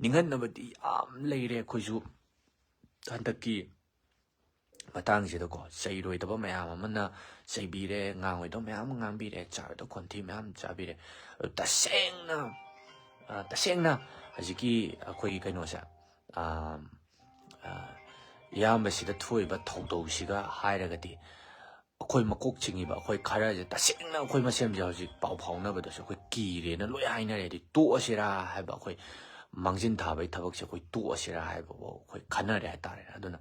ꯅꯤꯡꯍꯟꯅꯕꯗꯤ ꯌꯥꯝ ꯂꯩꯔꯦ ꯑꯩꯈꯣꯏꯁꯨ꯫ ꯍꯟꯗꯛꯀꯤ ꯃꯇꯥꯡꯁꯤꯗꯀꯣ, ꯆꯩꯔꯣꯏꯗꯕ ꯃꯌꯥꯝ ꯑꯃꯅ ꯆꯩꯕꯤꯔꯦ, ꯉꯥꯡꯉꯣꯏꯗꯕ ꯃꯌꯥꯝ ꯑꯃ ꯉꯥꯡꯕꯤꯔꯦ, ꯆꯥꯔꯣꯏꯗꯕ ꯈꯣꯟꯊꯤ ꯃꯌꯥꯝ ꯑꯃ ꯆꯥꯕꯤꯔꯦ꯫ ꯑꯗꯨ ꯇꯁꯦꯡꯅ, ꯑ, ꯇꯁꯦꯡꯅ ꯍꯧꯖꯤꯛꯀꯤ ꯑꯩꯈꯣꯏꯒꯤ ꯀꯩꯅꯣꯁꯦ, ꯑ, ꯑ, ꯏꯌꯥꯝꯕꯁꯤꯗ ꯊꯣꯛꯏꯕ ꯊꯧꯗꯧꯁꯤꯒ ꯍꯥꯏꯔꯒꯗꯤ, ꯑꯩꯈꯣꯏ ꯃꯀꯣꯛ ꯆꯤꯡꯉꯤꯕ ꯑꯩꯈꯣꯏ ꯈꯔꯁꯦ, ꯇꯁꯦꯡꯅ ꯑꯩꯈꯣꯏ ꯃꯁꯦꯟꯁꯦ ꯍꯧꯖꯤꯛ ꯄꯥꯎ ꯐꯥꯎꯅꯕꯗꯁꯨ ꯑꯩꯈꯣꯏ ꯀꯤꯔꯦꯅ ꯂꯣꯏ ꯍꯥꯏꯅꯔꯦ꯫ ꯍꯥꯏꯗꯤ ꯇꯣꯛꯑꯁꯤꯔꯥ ꯍꯥꯏꯕ, ꯑꯩꯈꯣꯏ ꯃꯥꯡꯖꯤꯟ ꯊꯥꯕꯒꯤ ꯊꯕꯛꯁꯦ ꯑꯩꯈꯣꯏ ꯇꯣꯛꯑꯁꯤꯔꯥ ꯍꯥꯏꯕꯐꯥꯎ ꯑꯩꯈꯣꯏ ꯈꯟꯅꯔꯦ ꯍꯥꯏꯇꯥꯔꯦ꯫ ꯑꯗꯨꯅ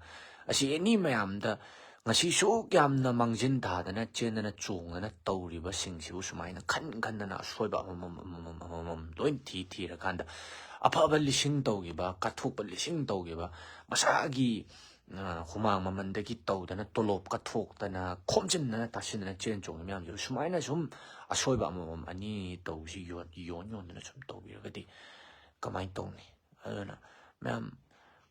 ꯑꯁꯤ ꯑꯦꯅꯤ ꯃꯌꯥꯝꯗ ꯉꯁꯤ ꯁꯨꯛ ꯌꯥꯝꯅ ꯃꯥꯡꯖꯤꯟ ꯊꯥꯗꯅ ꯆꯦꯟꯗꯅ ꯆꯣꯡꯗꯅ ꯇꯧꯔꯤꯕꯁꯤꯡꯁꯤꯕꯨ ꯁꯨꯃꯥꯏꯅ ꯈꯟ ꯈꯟꯗꯅ ꯑꯁꯣꯏꯕ ꯑꯃꯃꯝ, ꯑꯃꯃꯝ, ꯑꯃꯃꯝ ꯂꯣꯏ ꯊꯤ ꯊꯤꯔꯀꯥꯟꯗ, ꯑꯐꯕ ꯂꯤꯁꯤꯡ ꯇꯧꯈꯤꯕ, ꯀꯠꯊꯣꯛꯄ ꯂꯤꯁꯤꯡ ꯇꯧꯈꯤꯕ, ꯃꯁꯥꯒꯤ, ꯑ, ꯍꯨꯃꯥꯡ ꯃꯃꯟꯗꯒꯤ ꯇꯧꯗꯅ, ꯇꯣꯂꯣꯞ ꯀꯠꯊꯣꯛꯇꯅ, ꯈꯣꯝꯖꯤꯟꯗꯅ ꯇꯥꯁꯤꯟꯗꯅ ꯆꯦꯟ ꯆꯣꯡꯉꯤ ꯃꯌꯥꯝꯁꯤꯕꯨ ꯁꯨꯃꯥꯏꯅ ꯁꯨꯝ ꯑꯁꯣꯏꯕ ꯑꯃꯃꯝ ꯑꯅꯤ ꯇꯧꯕꯁꯤ ꯌꯣꯟ-, ꯌꯣꯟ ꯌꯣꯟꯗꯅ ꯁꯨꯝ ꯇꯧꯕꯤꯔꯒꯗꯤ ꯀꯃꯥꯏꯅ ꯇꯧꯅꯤ? ꯑꯗꯨꯅ ꯃꯌꯥꯝ,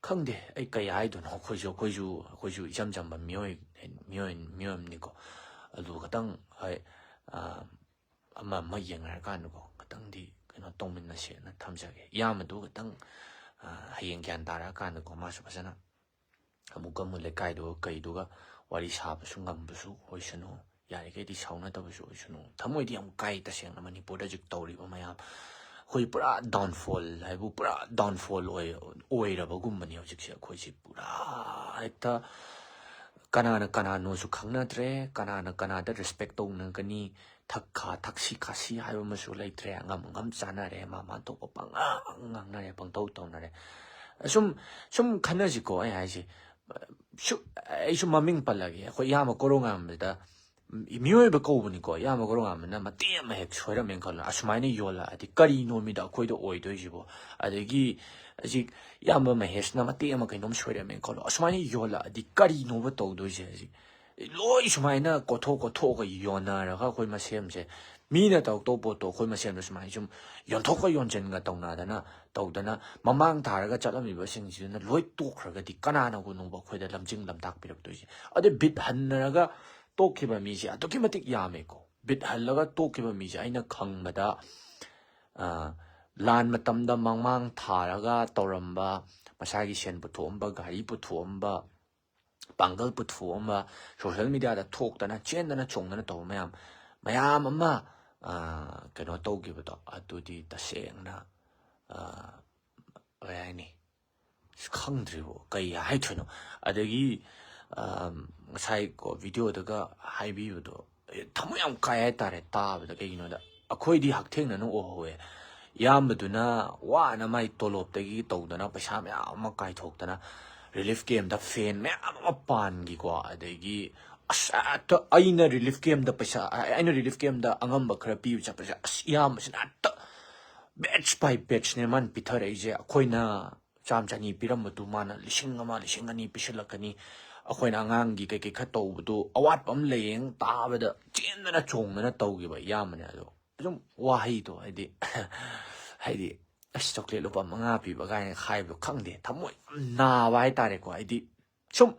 ꯈꯪꯗꯦ ꯑꯩ ꯀꯩ ꯍꯥꯏꯗꯣꯏꯅꯣ꯫ ꯑꯩꯈꯣꯏꯁꯨ, ꯑꯩꯈꯣꯏꯁꯨ, ꯑꯩꯈꯣꯏꯁꯨ ꯏꯆꯝ ꯆꯝꯕ ꯃꯤꯑꯣꯏ, ꯃꯤꯑꯣꯏ, ꯃꯤꯑꯣꯏ ꯑꯃꯅꯤꯀꯣ꯫ ꯑꯗꯨ ꯈꯇꯪ, ꯍꯣꯏ, ꯑ, ꯑꯃ ꯑꯃ ꯌꯦꯡꯅꯔꯀꯥꯟꯗꯀꯣ, ꯈꯇꯪꯗꯤ ꯀꯩꯅꯣ ꯇꯧꯃꯤꯟꯅꯁꯦꯅ ꯊꯝꯖꯒꯦ꯫ ꯏꯌꯥꯝꯕꯗꯨ ꯈꯇꯪ, ꯑ, ꯍꯌꯦꯡ ꯒ꯭ꯌꯥꯟ ꯇꯥꯔꯛꯑꯀꯥꯟꯗꯀꯣ, ꯃꯥꯁꯨ ꯐꯖꯅ ꯑꯃꯨꯛꯀ ꯑꯃꯨꯛ ꯂꯩꯀꯥꯏꯗꯨꯒ ꯀꯩꯗꯨꯒ ꯋꯥꯔꯤ ꯁꯥꯕꯁꯨ ꯉꯝꯕꯁꯨ ꯑꯣꯏꯁꯅꯨ, ꯌꯥꯔꯤꯈꯩꯗꯤ ꯁꯥꯎꯅꯗꯕꯁꯨ ꯑꯣꯏꯁꯅꯨ꯫ ꯊꯃꯣꯏꯗꯤ ꯌꯥꯝ ꯀꯥꯏ ꯇꯁꯦꯡꯅ, ꯃꯅꯤꯄꯨꯔꯗ ꯍꯧꯖꯤꯛ ꯇꯧꯔꯤꯕ ꯃꯌꯥꯝ꯫ ꯑꯩꯈꯣꯏ ꯄꯨꯔꯥ downfall ꯍꯥꯏꯕꯨ ꯄꯨꯔꯥ downfall ꯑꯣꯏ-, ꯑꯣꯏꯔꯕꯒꯨꯝꯕꯅꯤ ꯍꯧꯖꯤꯛꯁꯦ꯫ ꯑꯩꯈꯣꯏꯁꯦ ꯄꯨꯔꯥ ꯍꯦꯛꯇ ꯀꯅꯥꯅ ꯀꯅꯥꯅꯣꯁꯨ ꯈꯪꯅꯗ꯭ꯔꯦ, ꯀꯅꯥꯅ ꯀꯅꯥꯗ respect ꯇꯧꯅꯒꯅꯤ, ꯊꯛ ꯈꯥ, ꯊꯛꯁꯤ ꯈꯥꯁꯤ ꯍꯥꯏꯕ ꯑꯃꯁꯨ ꯂꯩꯇ꯭ꯔꯦ꯫ ꯑꯉꯝ ꯑꯉꯝ ꯆꯥꯅꯔꯦ, ꯃꯥ ꯃꯥ ꯊꯣꯛꯄ ꯄꯪꯉꯥꯡ ꯉꯥꯡꯅꯔꯦ, ꯄꯪꯇꯧ ꯇꯧꯅꯔꯦ꯫ ꯁꯨꯝ, ꯁꯨꯝ ꯈꯟꯅꯁꯤꯀꯣ, ꯑꯩ ꯍꯥꯏꯁꯦ꯫ ꯁꯨ-, ꯑꯩꯁꯨ ꯃꯃꯤꯡ ꯄꯜꯂꯒꯦ꯫ ꯑꯩꯈꯣꯏ ꯏꯌꯥꯝꯕ ꯀꯣꯔꯧꯉꯥꯟꯕꯗ ꯃꯤꯑꯣꯏꯕ ꯀꯧꯕꯅꯤꯀꯣ, ꯏꯌꯥꯝꯕ ꯀꯣꯔꯧꯉꯥꯟꯕꯅ ꯃꯇꯦꯛ ꯑꯃ ꯍꯦꯛ ꯁꯣꯏꯔꯝꯃꯦꯅ ꯈꯜꯂꯣ, ꯑꯁꯨꯃꯥꯏꯅ ꯌꯣꯜꯂꯛꯑꯗꯤ ꯀꯔꯤꯅꯣ ꯃꯤꯗ ꯑꯩꯈꯣꯏꯗ ꯑꯣꯏꯗꯣꯏꯁꯤꯕꯣ? ꯑꯗꯒꯤ ꯍꯧꯖꯤꯛ ꯏꯌꯥꯝꯕ ꯃꯍꯦꯁꯅ ꯃꯇꯦꯛ ꯑꯃ ꯀꯩꯅꯣꯝ ꯁꯣꯏꯔꯝꯃꯦꯅ ꯈꯜꯂꯣ, ꯑꯁꯨꯃꯥꯏꯅ ꯌꯣꯜꯂꯛꯑꯗꯤ ꯀꯔꯤꯅꯣꯕ ꯇꯧꯗꯣꯏꯁꯦ? ꯍꯧꯖꯤꯛ ꯂꯣꯏ ꯁꯨꯃꯥꯏꯅ ꯀꯣꯠꯊꯣꯛ ꯀꯣꯠꯊꯣꯛꯑꯒ ꯌꯣꯟꯅꯔꯒ ꯑꯩꯈꯣꯏ ꯃꯁꯦꯝꯁꯦ, ꯃꯤꯅ ꯇꯧꯔꯛꯇꯧꯕ ꯄꯣꯠꯇꯣ ꯑꯩꯈꯣꯏ ꯃꯁꯦꯝꯗ ꯁꯨꯃꯥꯏꯅ ꯁꯨꯝ ꯌꯣꯟꯊꯣꯛꯀ ꯌꯣꯟꯁꯤꯟꯒ ꯇꯧꯅꯗꯅ, ꯇꯧꯗꯅ ꯃꯃꯥꯡ ꯊꯥꯔꯒ ꯆꯠꯂꯝꯃꯤꯕꯁꯤꯡꯁꯤꯗꯅ ꯂꯣꯏ ꯇꯣꯛꯈ꯭ꯔꯒꯗꯤ ꯀꯅꯥꯅꯕꯨꯅꯣꯕ ꯑꯩꯈꯣꯏꯗ ꯂꯝꯖꯤꯡ ꯂꯝꯇꯥꯛꯄꯤꯔꯛꯇꯣꯏꯁꯦ? ꯑꯗꯩ ꯕꯤꯠ ꯍꯟꯅꯔꯒ ꯇꯣꯛꯈꯤꯕ ꯃꯤꯁꯦ ꯑꯗꯨꯛꯀꯤ ꯃꯇꯤꯛ ꯌꯥꯝꯃꯦꯀꯣ꯫ ꯕꯤꯠ ꯍꯜꯂꯒ ꯇꯣꯛꯈꯤꯕ ꯃꯤꯁꯦ ꯑꯩꯅ ꯈꯪꯕꯗ, ꯑ, ꯂꯥꯟ ꯃꯇꯝꯗ ꯃꯃꯥꯡ ꯊꯥꯔꯒ ꯇꯧꯔꯝꯕ, ꯃꯁꯥꯒꯤ ꯁꯦꯟ ꯄꯨꯊꯣꯛꯑꯝꯕ, ꯒꯥꯔꯤ ꯄꯨꯊꯣꯛꯑꯝꯕ, ꯄꯥꯡꯒꯜ ꯄꯨꯊꯣꯛꯑꯝꯕ, ꯁꯣꯁꯦꯜ ꯃꯦꯗꯤꯌꯥꯗ ꯊꯣꯛꯇꯅ ꯆꯦꯟꯗꯅ ꯆꯣꯡꯗꯅ ꯇꯧꯕ ꯃꯌꯥꯝ, ꯃꯌꯥꯝ ꯑꯃ, ꯑ, ꯀꯩꯅꯣ ꯇꯧꯈꯤꯕꯗꯣ, ꯑꯗꯨꯗꯤ ꯇꯁꯦꯡꯅ, ꯑ, ꯀꯩ ꯍꯥꯏꯅꯤ, ꯑꯁ, ꯈꯪꯗ꯭ꯔꯤꯕꯣ ꯀꯩ ꯍꯥꯏꯗꯣꯏꯅꯣ꯫ ꯑꯗꯒꯤ, ꯑ, ꯉꯁꯥꯏ ꯀꯣ ꯚꯤꯗꯤꯑꯣꯗꯒ ꯍꯥꯏꯕꯤꯕꯗꯣ, ꯑꯦ, ꯊꯃꯣꯏ ꯌꯥꯝ ꯀꯥꯏ ꯍꯥꯏꯇꯥꯔꯦ ꯇꯥꯕꯗ꯫ ꯀꯩꯒꯤꯅꯣꯗ ꯑꯩꯈꯣꯏꯗꯤ ꯍꯛꯊꯦꯡꯅꯅ ꯎꯍꯧꯋꯦ꯫ ꯏꯌꯥꯝꯕꯗꯨꯅ ꯋꯥꯅ ꯃꯥꯏ ꯇꯣꯂꯣꯞꯇꯒꯤ ꯇꯧꯗꯅ ꯄꯩꯁꯥ ꯃꯌꯥꯝ ꯑꯃ ꯀꯥꯏꯊꯣꯛꯇꯅ ꯔꯤꯂꯤꯐ ꯀꯦꯝꯗ ꯐꯦꯟ ꯃꯌꯥꯝ ꯑꯃ ꯄꯥꯟꯈꯤꯀꯣ꯫ ꯑꯗꯒꯤ ꯑꯁ, ꯍꯦꯛꯇ ꯑꯩꯅ ꯔꯤꯂꯤꯐ ꯀꯦꯝꯗ ꯄꯩꯁꯥ, ꯑꯩꯅ ꯔꯤꯂꯤꯐ ꯀꯦꯝꯗ ꯑꯉꯝꯕ ꯈꯔ ꯄꯤꯕ ꯆꯠꯄꯁꯦ, ꯑꯁ, ꯏꯌꯥꯝꯕꯁꯤꯅ ꯍꯦꯛꯇ batch by batchꯅꯦ ꯃꯥꯅ ꯄꯤꯊꯔꯛꯏꯁꯦ꯫ ꯑꯩꯈꯣꯏꯅ ꯆꯥꯝ ꯆꯅꯤ ꯄꯤꯔꯝꯕꯗꯨ ꯃꯥꯅ ꯂꯤꯁꯤꯡ ꯑꯃ, ꯂꯤꯁꯤꯡ ꯑꯅꯤ ꯄꯤꯁꯤꯜꯂꯛꯀꯅꯤ꯫ ꯑꯩꯈꯣꯏꯅ ꯑꯉꯥꯡꯒꯤ ꯀꯩꯀꯩ ꯈꯔ ꯇꯧꯕꯗꯨ ꯑꯋꯥꯠꯄ ꯑꯃ ꯂꯩꯌꯦꯡ ꯇꯥꯕꯗ ꯆꯦꯟꯗꯅ ꯆꯣꯡꯗꯅ ꯇꯧꯈꯤꯕ ꯏꯌꯥꯝꯕꯅꯦ꯫ ꯑꯗꯣ ꯁꯨꯝ ꯋꯥꯍꯩꯗꯣ, ꯍꯥꯏꯗꯤ, ꯍꯥꯏꯗꯤ, "ꯑꯁ, ꯆꯣꯀ꯭ꯂꯦꯠ ꯂꯨꯄꯥ ꯃꯉꯥ ꯄꯤꯕ" ꯀꯥꯏꯅ ꯍꯥꯏꯕꯗꯣ, ꯈꯪꯗꯦ, ꯊꯃꯣꯏ ꯌꯥꯝ ꯅꯥꯕ ꯍꯥꯏꯇꯥꯔꯦꯀꯣ꯫ ꯍꯥꯏꯗꯤ ꯁꯨꯝ,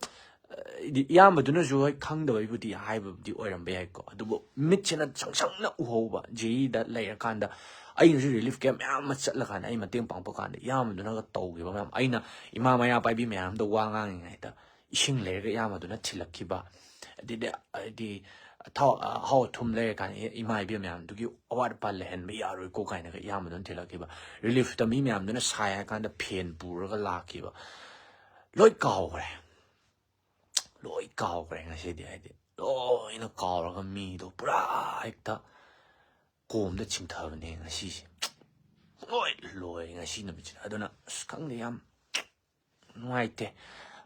ꯍꯥꯏꯗꯤ ꯏꯌꯥꯝꯕꯗꯨꯅꯁꯨ ꯍꯣꯏ ꯈꯪꯗꯕꯩꯕꯨꯗꯤ ꯍꯥꯏꯕꯕꯨꯗꯤ ꯑꯣꯏꯔꯝꯕ ꯌꯥꯏꯀꯣ, ꯑꯗꯨꯕꯨ ꯃꯤꯠꯁꯤꯅ ꯁꯪ ꯁꯪꯅ ꯎꯍꯧꯕ꯫ ꯖꯦꯏꯗ ꯂꯩꯔꯀꯥꯟꯗ ꯑꯩꯅꯁꯨ ꯔꯤꯂꯤꯐ ꯀꯦꯝ ꯃꯌꯥꯝ ꯑꯃ ꯆꯠꯂꯀꯥꯟꯗ ꯑꯩ ꯃꯇꯦꯡ ꯄꯥꯡꯕ ꯀꯥꯟꯗ ꯏꯌꯥꯝꯕꯗꯨꯅꯒ ꯇꯧꯈꯤꯕ ꯃꯌꯥꯝ, ꯑꯩꯅ ꯏꯃꯥ ꯃꯩꯔꯥ ꯄꯥꯏꯕꯤ ꯃꯌꯥꯝꯗ ꯋꯥ ꯉꯥꯡꯉꯤꯉꯩꯗ ꯏꯁꯤꯡ ꯂꯩꯔꯒ ꯏꯌꯥꯝꯕꯗꯨꯅ ꯊꯤꯜꯂꯛꯈꯤꯕ, ꯑꯗꯩꯗꯤ ꯍꯥꯏꯗꯤ ꯊꯥꯎ, ꯑꯍꯥꯎ ꯑꯊꯨꯝ ꯂꯩꯔꯀꯥꯟꯗ, "ꯑꯦ, ꯏꯃꯥ ꯏꯕꯦꯟ ꯃꯌꯥꯝꯗꯨꯒꯤ ꯑꯋꯥꯠ ꯑꯄꯥ ꯂꯩꯍꯟꯕ ꯌꯥꯔꯣꯏꯀꯣ" ꯀꯥꯏꯅꯒ ꯏꯌꯥꯝꯕꯗꯨꯅ ꯊꯤꯜꯂꯛꯈꯤꯕ, ꯔꯤꯂꯤꯐꯇ ꯃꯤ ꯃꯌꯥꯝꯗꯨꯅ ꯁꯥꯏ ꯍꯥꯏ ꯀꯥꯟꯗ ꯐꯦꯟ ꯄꯨꯔꯒ ꯂꯥꯛꯈꯤꯕ, ꯂꯣꯏ ꯀꯥꯎꯈ꯭ꯔꯦ꯫ ꯂꯣꯏ ꯀꯥꯎꯈ꯭ꯔꯦ ꯉꯁꯤꯗꯤ꯫ ꯍꯥꯏꯗꯤ ꯂꯣꯏꯅ ꯀꯥꯎꯔꯒ ꯃꯤꯗꯣ ꯄꯨꯔꯥ ꯍꯦꯛꯇ ꯀꯣꯝꯗ ꯆꯤꯡꯊꯕꯅꯦ ꯉꯁꯤꯁꯦ꯫ ꯂꯣꯏ ꯂꯣꯏ ꯉꯁꯤ ꯅꯨꯃꯤꯠꯁꯤꯗ꯫ ꯑꯗꯨꯅ ꯑꯁ, ꯈꯪꯗꯦ, ꯌꯥꯝ ꯅꯨꯡꯉꯥꯏꯇꯦ꯫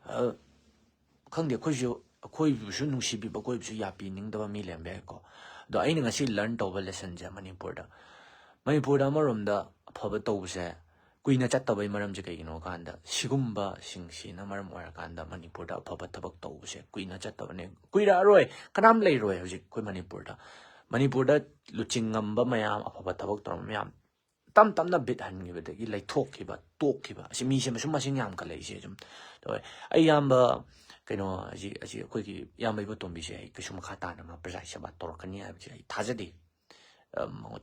ꯑ, ꯈꯪꯗꯦ, ꯑꯩꯈꯣꯏꯁꯨ, ꯑꯩꯈꯣꯏꯕꯨꯁꯨ ꯅꯨꯡꯁꯤꯕꯤꯕ, ꯑꯩꯈꯣꯏꯕꯨꯁꯨ ꯌꯥꯕꯤꯅꯤꯡꯗꯕ ꯃꯤ ꯂꯩꯔꯝꯕ ꯌꯥꯏꯀꯣ꯫ ꯑꯗꯣ ꯑꯩꯅ ꯉꯁꯤ learn ꯇꯧꯕ lessonꯁꯦ, ꯃꯅꯤꯄꯨꯔꯗ, ꯃꯅꯤꯄꯨꯔꯗ ꯑꯃꯔꯣꯝꯗ ꯑꯐꯕ ꯇꯧꯕꯁꯦ ꯀꯨꯏꯅ ꯆꯠꯇꯕꯩ ꯃꯔꯝꯁꯦ ꯀꯩꯒꯤꯅꯣ ꯍꯥꯏ ꯀꯥꯟꯗ, ꯁꯤꯒꯨꯝꯕꯁꯤꯡꯁꯤꯅ ꯃꯔꯝ ꯑꯣꯏꯔꯀꯥꯟꯗ ꯃꯅꯤꯄꯨꯔꯗ ꯑꯐꯕ ꯊꯕꯛ ꯇꯧꯕꯁꯦ ꯀꯨꯏꯅ ꯆꯠꯇꯕꯅꯦ꯫ ꯀꯨꯏꯔꯛꯑꯔꯣꯏ, ꯀꯅꯥꯝ ꯂꯩꯔꯣꯏ ꯍꯧꯖꯤꯛ ꯑꯩꯈꯣꯏ ꯃꯅꯤꯄꯨꯔꯗ꯫ ꯃꯅꯤꯄꯨꯔꯗ ꯂꯨꯆꯤꯡꯉꯝꯕ ꯃꯌꯥꯝ, ꯑꯐꯕ ꯊꯕꯛ ꯇꯧꯔꯝꯕ ꯃꯌꯥꯝ ꯇꯞ ꯇꯞꯅ ꯕꯤꯠ ꯍꯟꯈꯤꯕꯗꯒꯤ ꯂꯩꯊꯣꯛꯈꯤꯕ, ꯇꯣꯛꯈꯤꯕ꯫ ꯑꯁꯤ ꯃꯤꯁꯦ ꯃꯁꯨꯝ ꯃꯁꯤꯡ ꯌꯥꯝꯈꯠꯂꯛꯏꯁꯦ ꯁꯨꯝ ꯇꯧꯋꯦ꯫ ꯑꯩ ꯏꯌꯥꯝꯕ ꯀꯩꯅꯣ ꯑꯁꯤ, ꯑꯁꯤ ꯑꯩꯈꯣꯏꯒꯤ ꯏꯌꯥꯝꯕ ꯏꯕꯣꯇꯣꯝꯕꯤꯁꯦ ꯑꯩ ꯀꯩꯁꯨ ꯃꯈꯥ ꯇꯥꯅ ꯃꯥ ꯄ꯭ꯔꯖꯥꯒꯤ ꯁꯦꯕꯥ ꯇꯧꯔꯛꯀꯅꯤ ꯍꯥꯏꯕꯁꯦ ꯑꯩ ꯊꯥꯖꯗꯦ꯫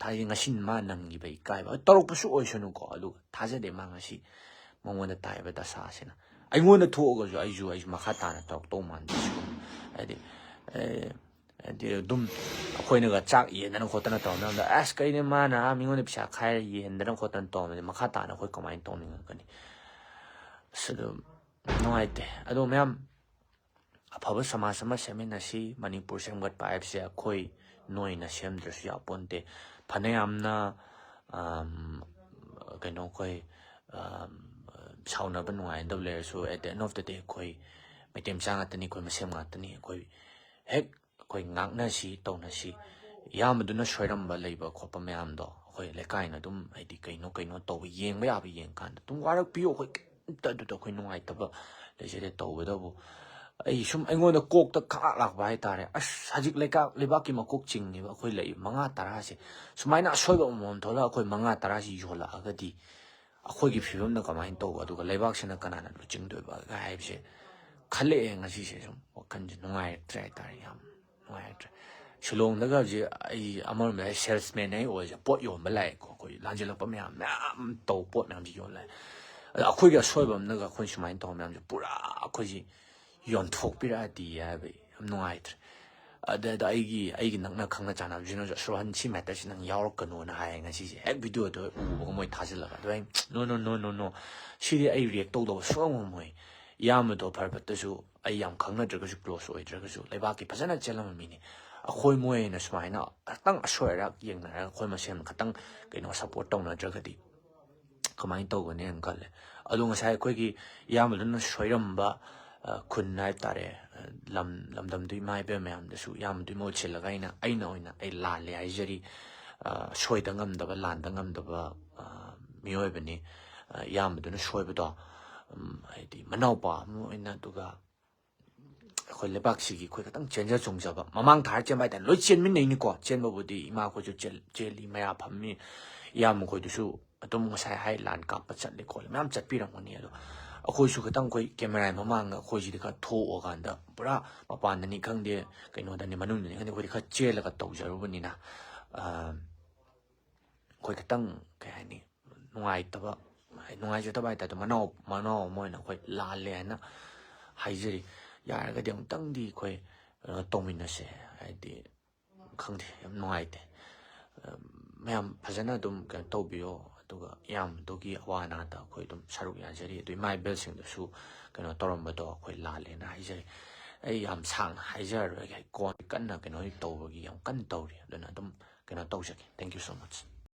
ꯊꯥꯏꯗꯤ ꯉꯁꯤ ꯃꯥ ꯅꯪꯈꯤꯕ ꯏꯀꯥꯏꯕ ꯇꯧꯔꯛꯄꯁꯨ ꯑꯣꯏꯁꯅꯨꯀꯣ, ꯑꯗꯨꯒ ꯊꯥꯖꯗꯦ ꯃꯥ ꯉꯁꯤ ꯃꯉꯣꯟꯗ ꯇꯥꯏꯕ ꯗꯁꯥꯁꯤꯅ꯫ ꯑꯩꯉꯣꯟꯗ ꯊꯣꯛꯑꯒꯁꯨ ꯑꯩꯁꯨ ꯑꯩꯁꯨ ꯃꯈꯥ ꯇꯥꯅ ꯇꯧꯔꯛꯇꯧ ꯃꯥꯟꯗꯦ ꯁꯤꯒꯨꯝꯕ꯫ ꯍꯥꯏꯗꯤ ꯍꯥꯏꯗꯤ ꯑꯗꯨꯝ ꯑꯩꯈꯣꯏꯅꯒ ꯆꯥꯛ ꯌꯦꯟꯗꯅ ꯈꯣꯠꯇꯅ ꯇꯧꯅꯕꯗ, "ꯑꯁ, ꯀꯩꯅꯣ ꯃꯥꯅ ꯑꯥ ꯃꯤꯉꯣꯟꯗ ꯄꯩꯁꯥ ꯈꯥꯏꯔ ꯌꯦꯟꯗꯅ ꯈꯣꯠꯇꯅ ꯇꯧꯅꯕꯗꯤ ꯃꯈꯥ ꯇꯥꯅ ꯑꯩꯈꯣꯏ ꯀꯃꯥꯏꯅ ꯇꯧꯅꯤꯡꯉꯛꯀꯅꯤ?" ꯑꯁ, ꯑꯗꯨꯝ ꯅꯨꯡꯉꯥꯏꯇꯦ꯫ ꯑꯗꯣ ꯃꯌꯥꯝ, ꯑꯐꯕ ꯁꯃꯥꯖ ꯑꯃ ꯁꯦꯝꯃꯤꯟꯅꯁꯤ꯫ ꯃꯅꯤꯄꯨꯔ ꯁꯦꯝꯒꯠꯄ ꯍꯥꯏꯕꯁꯦ ꯑꯩꯈꯣꯏ ꯅꯣꯏꯅ ꯁꯦꯝꯗ꯭ꯔꯁꯨ ꯌꯥꯄꯣꯟꯇꯦ꯫ ꯐꯅꯌꯥꯝꯅ, ꯑꯝ, ꯀꯩꯅꯣ, ꯑꯩꯈꯣꯏ, ꯑꯝ, ꯁꯥꯎꯅꯕ ꯅꯨꯡꯉꯥꯏꯅꯗꯕ ꯂꯩꯔꯁꯨ, at the end of the day ꯑꯩꯈꯣꯏ ꯃꯩꯇꯩ ꯃꯆꯥ ꯉꯥꯛꯇꯅꯤ, ꯑꯩꯈꯣꯏ ꯃꯁꯦꯝ ꯉꯥꯛꯇꯅꯤ꯫ ꯑꯩꯈꯣꯏ ꯍꯦꯛ ꯑꯩꯈꯣꯏ ꯉꯥꯛꯅꯁꯤ, ꯇꯧꯅꯁꯤ꯫ ꯏꯌꯥꯝꯕꯗꯨꯅ ꯁꯣꯏꯔꯝꯕ ꯂꯩꯕ ꯈꯣꯠꯄ ꯃꯌꯥꯝꯗꯣ ꯑꯩꯈꯣꯏ ꯂꯩꯀꯥꯏꯅ ꯑꯗꯨꯝ, ꯍꯥꯏꯗꯤ, ꯀꯩꯅꯣ ꯀꯩꯅꯣ ꯇꯧꯕ, ꯌꯦꯡꯕ ꯌꯥꯕ ꯌꯦꯡꯀꯥꯟꯗ ꯑꯗꯨꯝ ꯋꯥꯔꯛꯄꯤꯌꯨ꯫ ꯑꯩꯈꯣꯏ ꯀꯩꯝꯇ ꯑꯗꯨꯗ ꯑꯩꯈꯣꯏ ꯅꯨꯡꯉꯥꯏꯇꯕ ꯂꯩꯖꯗꯦ꯫ ꯇꯧꯕꯇꯕꯨ ꯑꯩ ꯁꯨꯝ ꯑꯩꯉꯣꯟꯗ ꯀꯣꯛꯇ ꯈꯪꯂꯥꯛ ꯂꯥꯛꯄ ꯍꯥꯏꯇꯥꯔꯦ, ꯑꯁ, ꯍꯧꯖꯤꯛ ꯂꯩꯀꯥꯛ ꯂꯩꯕꯥꯛꯀꯤ ꯃꯀꯣꯛ ꯆꯤꯡꯉꯤꯕ ꯑꯩꯈꯣꯏ ꯂꯩ ꯃꯉꯥ ꯇꯔꯥꯁꯦ ꯁꯨꯃꯥꯏꯅ ꯑꯁꯣꯏꯕ ꯑꯃꯃꯝ ꯊꯣꯛꯂꯛꯑꯒ ꯑꯩꯈꯣꯏ ꯃꯉꯥ ꯇꯔꯥꯁꯤ ꯌꯣꯜꯂꯛꯑꯒꯗꯤ ꯑꯩꯈꯣꯏꯒꯤ ꯐꯤꯕꯝꯅ ꯀꯃꯥꯏꯅ ꯇꯧꯕ, ꯑꯗꯨꯒ ꯂꯩꯕꯥꯛꯁꯤꯅ ꯀꯅꯥꯅ ꯂꯨꯆꯤꯡꯗꯣꯏꯕ ꯍꯥꯏꯕꯁꯦ ꯈꯜꯂꯛꯑꯦ꯫ ꯉꯁꯤꯁꯦ ꯁꯨꯝ ꯋꯥꯈꯜꯁꯦ ꯅꯨꯡꯉꯥꯏꯔꯛꯇ꯭ꯔꯦ ꯍꯥꯏꯇꯥꯔꯦ, ꯌꯥꯝ ꯅꯨꯡꯉꯥꯏꯔꯛꯇ꯭ꯔꯦ꯫ ꯁꯤꯂꯣꯡꯗꯒ ꯍꯧꯖꯤꯛ ꯑꯩ ꯑꯃꯔꯣꯝꯗ ꯑꯩ salesman ꯑꯩ ꯑꯣꯏꯔꯤꯁꯦ, ꯄꯣꯠ ꯌꯣꯟꯕ ꯂꯥꯛꯑꯦꯀꯣ, ꯑꯩꯈꯣꯏ ꯂꯥꯟꯖꯦꯜꯂꯛꯄ ꯃꯌꯥꯝ, ꯃꯌꯥꯝ ꯇꯧ, ꯄꯣꯠ ꯃꯌꯥꯝꯁꯦ ꯌꯣꯜꯂꯦ꯫ ꯑꯗ ꯑꯩꯈꯣꯏꯒꯤ ꯑꯁꯣꯏꯕ ꯑꯃꯅꯒ ꯑꯩꯈꯣꯏ ꯁꯨꯃꯥꯏꯅ ꯇꯧꯕ ꯃꯌꯥꯝꯁꯦ ꯄꯨꯔꯥ ꯑꯩꯈꯣꯏꯁꯤ ꯌꯣꯟꯊꯣꯛꯄꯤꯔꯛꯑꯗꯤ ꯍꯥꯏꯕ ꯌꯥꯝ ꯅꯨꯡꯉꯥꯏꯇ꯭ꯔꯦ꯫ ꯑꯗ ꯑꯩꯒꯤ, ꯑꯩꯒꯤ ꯅꯛꯅ ꯈꯪꯅ ꯆꯥꯟꯅꯕꯁꯤꯅꯁꯨ, "ꯑꯁ, ꯔꯣꯍꯟ, ꯁꯤ matter ꯁꯤ ꯅꯪ ꯌꯥꯎꯔꯛꯀꯅꯣꯅ" ꯍꯥꯏꯌꯦ ꯉꯁꯤꯁꯦ꯫ ꯍꯦꯛ video ꯗꯣ ꯎꯕꯒ ꯃꯣꯏ ꯊꯥꯖꯤꯜꯂꯒ꯫ ꯑꯗꯣ ꯑꯩ, "No, no, no, no, no, ꯁꯤꯗꯤ ꯑꯩ react ꯇꯧꯗꯕ ꯁꯨꯡꯉꯝ ꯉꯝꯃꯣꯏ꯫ ꯏꯌꯥꯝꯕꯗꯣ ꯐꯔꯕꯠꯇꯁꯨ ꯑꯩ ꯌꯥꯝ ꯈꯪꯅꯗ꯭ꯔꯒꯁꯨ, close ꯑꯣꯏꯗ꯭ꯔꯒꯁꯨ, ꯂꯩꯕꯥꯛꯀꯤ ꯐꯖꯅ ꯆꯦꯜꯂꯝꯕ ꯃꯤꯅꯤ꯫ ꯑꯩꯈꯣꯏ ꯃꯣꯏꯅ ꯁꯨꯃꯥꯏꯅ ꯈꯇꯪ ꯑꯁꯣꯏ ꯑꯔꯥꯛ ꯌꯦꯡꯅꯔꯒ ꯑꯩꯈꯣꯏ ꯃꯁꯦꯟ ꯈꯇꯪ ꯀꯩꯅꯣ support ꯇꯧꯅꯗ꯭ꯔꯒꯗꯤ ꯀꯃꯥꯏꯅ ꯇꯧꯒꯅꯤ?" ꯍꯥꯏꯅ ꯈꯜꯂꯦ꯫ ꯑꯗꯣ ꯉꯁꯥꯏ ꯑꯩꯈꯣꯏꯒꯤ ꯏꯌꯥꯝꯕꯗꯨꯅ ꯁꯣꯏꯔꯝꯕ, ꯑ, ꯈꯨꯟ ꯍꯥꯏ ꯇꯥꯔꯦ, ꯑ, ꯂꯝ, ꯂꯝꯗꯝꯗꯨ ꯏꯃꯥ ꯏꯕꯦꯟ ꯃꯌꯥꯝꯗꯁꯨ ꯏꯌꯥꯝꯕꯗꯨꯒꯤ ꯃꯍꯨꯠ ꯁꯤꯜꯂꯒ ꯑꯩꯅ, ꯑꯩꯅ ꯑꯣꯏꯅ ꯑꯩ ꯂꯥꯜꯂꯦ ꯍꯥꯏꯖꯔꯤ꯫ ꯑ, ꯁꯣꯏꯗ ꯉꯝꯗꯕ, ꯂꯥꯟꯗ ꯉꯝꯗꯕ, ꯑ, ꯃꯤꯑꯣꯏꯕꯅꯤ꯫ ꯑ, ꯏꯌꯥꯝꯕꯗꯨꯅ ꯁꯣꯏꯕꯗꯣ, ꯎꯝ, ꯍꯥꯏꯗꯤ ꯃꯅꯥꯎꯄꯥ ꯑꯃ ꯑꯣꯏꯅ, ꯑꯗꯨꯒ ꯑꯩꯈꯣꯏ ꯂꯩꯕꯥꯛꯁꯤꯒꯤ ꯑꯩꯈꯣꯏ ꯈꯤꯇꯪ ꯆꯦꯟꯖ ꯆꯣꯡꯖꯕ, ꯃꯃꯥꯡ ꯊꯥꯔ ꯆꯦꯟꯕ ꯍꯥꯏꯇꯥꯔꯦ꯫ ꯂꯣꯏ ꯆꯦꯟꯃꯤꯟꯅꯩꯅꯤꯀꯣ, ꯆꯦꯟꯕꯕꯨꯗꯤ ꯏꯃꯥ ꯑꯩꯈꯣꯏꯁꯨ ꯆꯦꯜ-, ꯆꯦꯜꯂꯤ, ꯃꯌꯥ ꯐꯝꯃꯤ, ꯏꯌꯥꯝꯕ ꯃꯈꯣꯏꯗꯨꯁꯨ ꯑꯗꯨꯝ ꯉꯁꯥꯏ ꯍꯥꯏ ꯂꯥꯟ ꯀꯥꯞꯄ ꯆꯠꯂꯦ ꯈꯣꯠꯂꯦ ꯃꯌꯥꯝ ꯆꯠꯄꯤꯔꯝꯒꯅꯤ꯫ ꯑꯗꯣ ꯑꯩꯈꯣꯏꯁꯨ ꯈꯤꯇꯪ ꯑꯩꯈꯣꯏ ꯀꯦꯃꯦꯔꯥꯒꯤ ꯃꯃꯥꯡꯗ ꯑꯩꯈꯣꯏꯁꯤꯗꯤ ꯈꯔ ꯊꯣꯛꯑꯀꯥꯟꯗ ꯄꯨꯔꯥ ꯃꯄꯥꯟꯗꯅꯤ ꯈꯪꯗꯦ, ꯀꯩꯅꯣꯗꯅꯤ ꯃꯅꯨꯡꯗꯅꯤ ꯈꯪꯗꯦ, ꯑꯩꯈꯣꯏꯗꯤ ꯈꯔ ꯆꯦꯜꯂꯒ ꯇꯧꯖꯔꯨꯕꯅꯤꯅ, ꯑꯩꯈꯣꯏ ꯈꯤꯇꯪ ꯀꯩ ꯍꯥꯏꯅꯤ, ꯅꯨꯡꯉꯥꯏꯇꯕ, ꯅꯨꯡꯉꯥꯏꯖꯗꯕ ꯍꯥꯏꯇꯥꯔꯦ꯫ ꯃꯅꯥꯎ ꯃꯅꯥꯎ ꯑꯃ ꯑꯣꯏꯅ ꯑꯩꯈꯣꯏ ꯂꯥꯜꯂꯦ ꯍꯥꯏꯅ ꯍꯥꯏꯖꯔꯤ꯫ ꯌꯥꯔꯒꯗꯤ ꯑꯃꯨꯛꯇꯪꯗꯤ ꯑꯩꯈꯣꯏ ꯀꯩꯅꯣ ꯇꯧꯃꯤꯟꯅꯁꯦ, ꯍꯥꯏꯗꯤ ꯈꯪꯗꯦ, ꯌꯥꯝ ꯅꯨꯡꯉꯥꯏꯇꯦ꯫ ꯃꯌꯥꯝ ꯐꯖꯅ ꯑꯗꯨꯝ ꯀꯩꯅꯣ ꯇꯧꯕꯤꯌꯣ, ꯑꯗꯨꯒ ꯏꯌꯥꯝꯕꯗꯨꯒꯤ ꯑꯋꯥ ꯑꯅꯥꯗ ꯑꯩꯈꯣꯏ ꯑꯗꯨꯝ ꯁꯔꯨꯛ ꯌꯥꯖꯔꯤ꯫ ꯑꯗꯨ ꯏꯃꯥ ꯏꯕꯦꯜꯁꯤꯡꯗꯁꯨ ꯀꯩꯅꯣ ꯇꯧꯔꯝꯕꯗꯣ ꯑꯩꯈꯣꯏ ꯂꯥꯜꯂꯦꯅ ꯍꯥꯏꯖꯔꯤ꯫ ꯑꯩ ꯌꯥꯝ ꯁꯥꯡꯅ ꯍꯥꯏꯖꯔꯔꯣꯏꯒꯦ, ꯑꯩ ꯀꯣꯟ ꯀꯟꯅ ꯀꯩꯅꯣ ꯇꯧꯕꯒꯤ ꯌꯥꯝ ꯀꯟꯅ ꯇꯧꯔꯤ, ꯑꯗꯨꯅ ꯑꯗꯨꯝ ꯀꯩꯅꯣ ꯇꯧꯖꯒꯦ꯫ Thank you so much꯫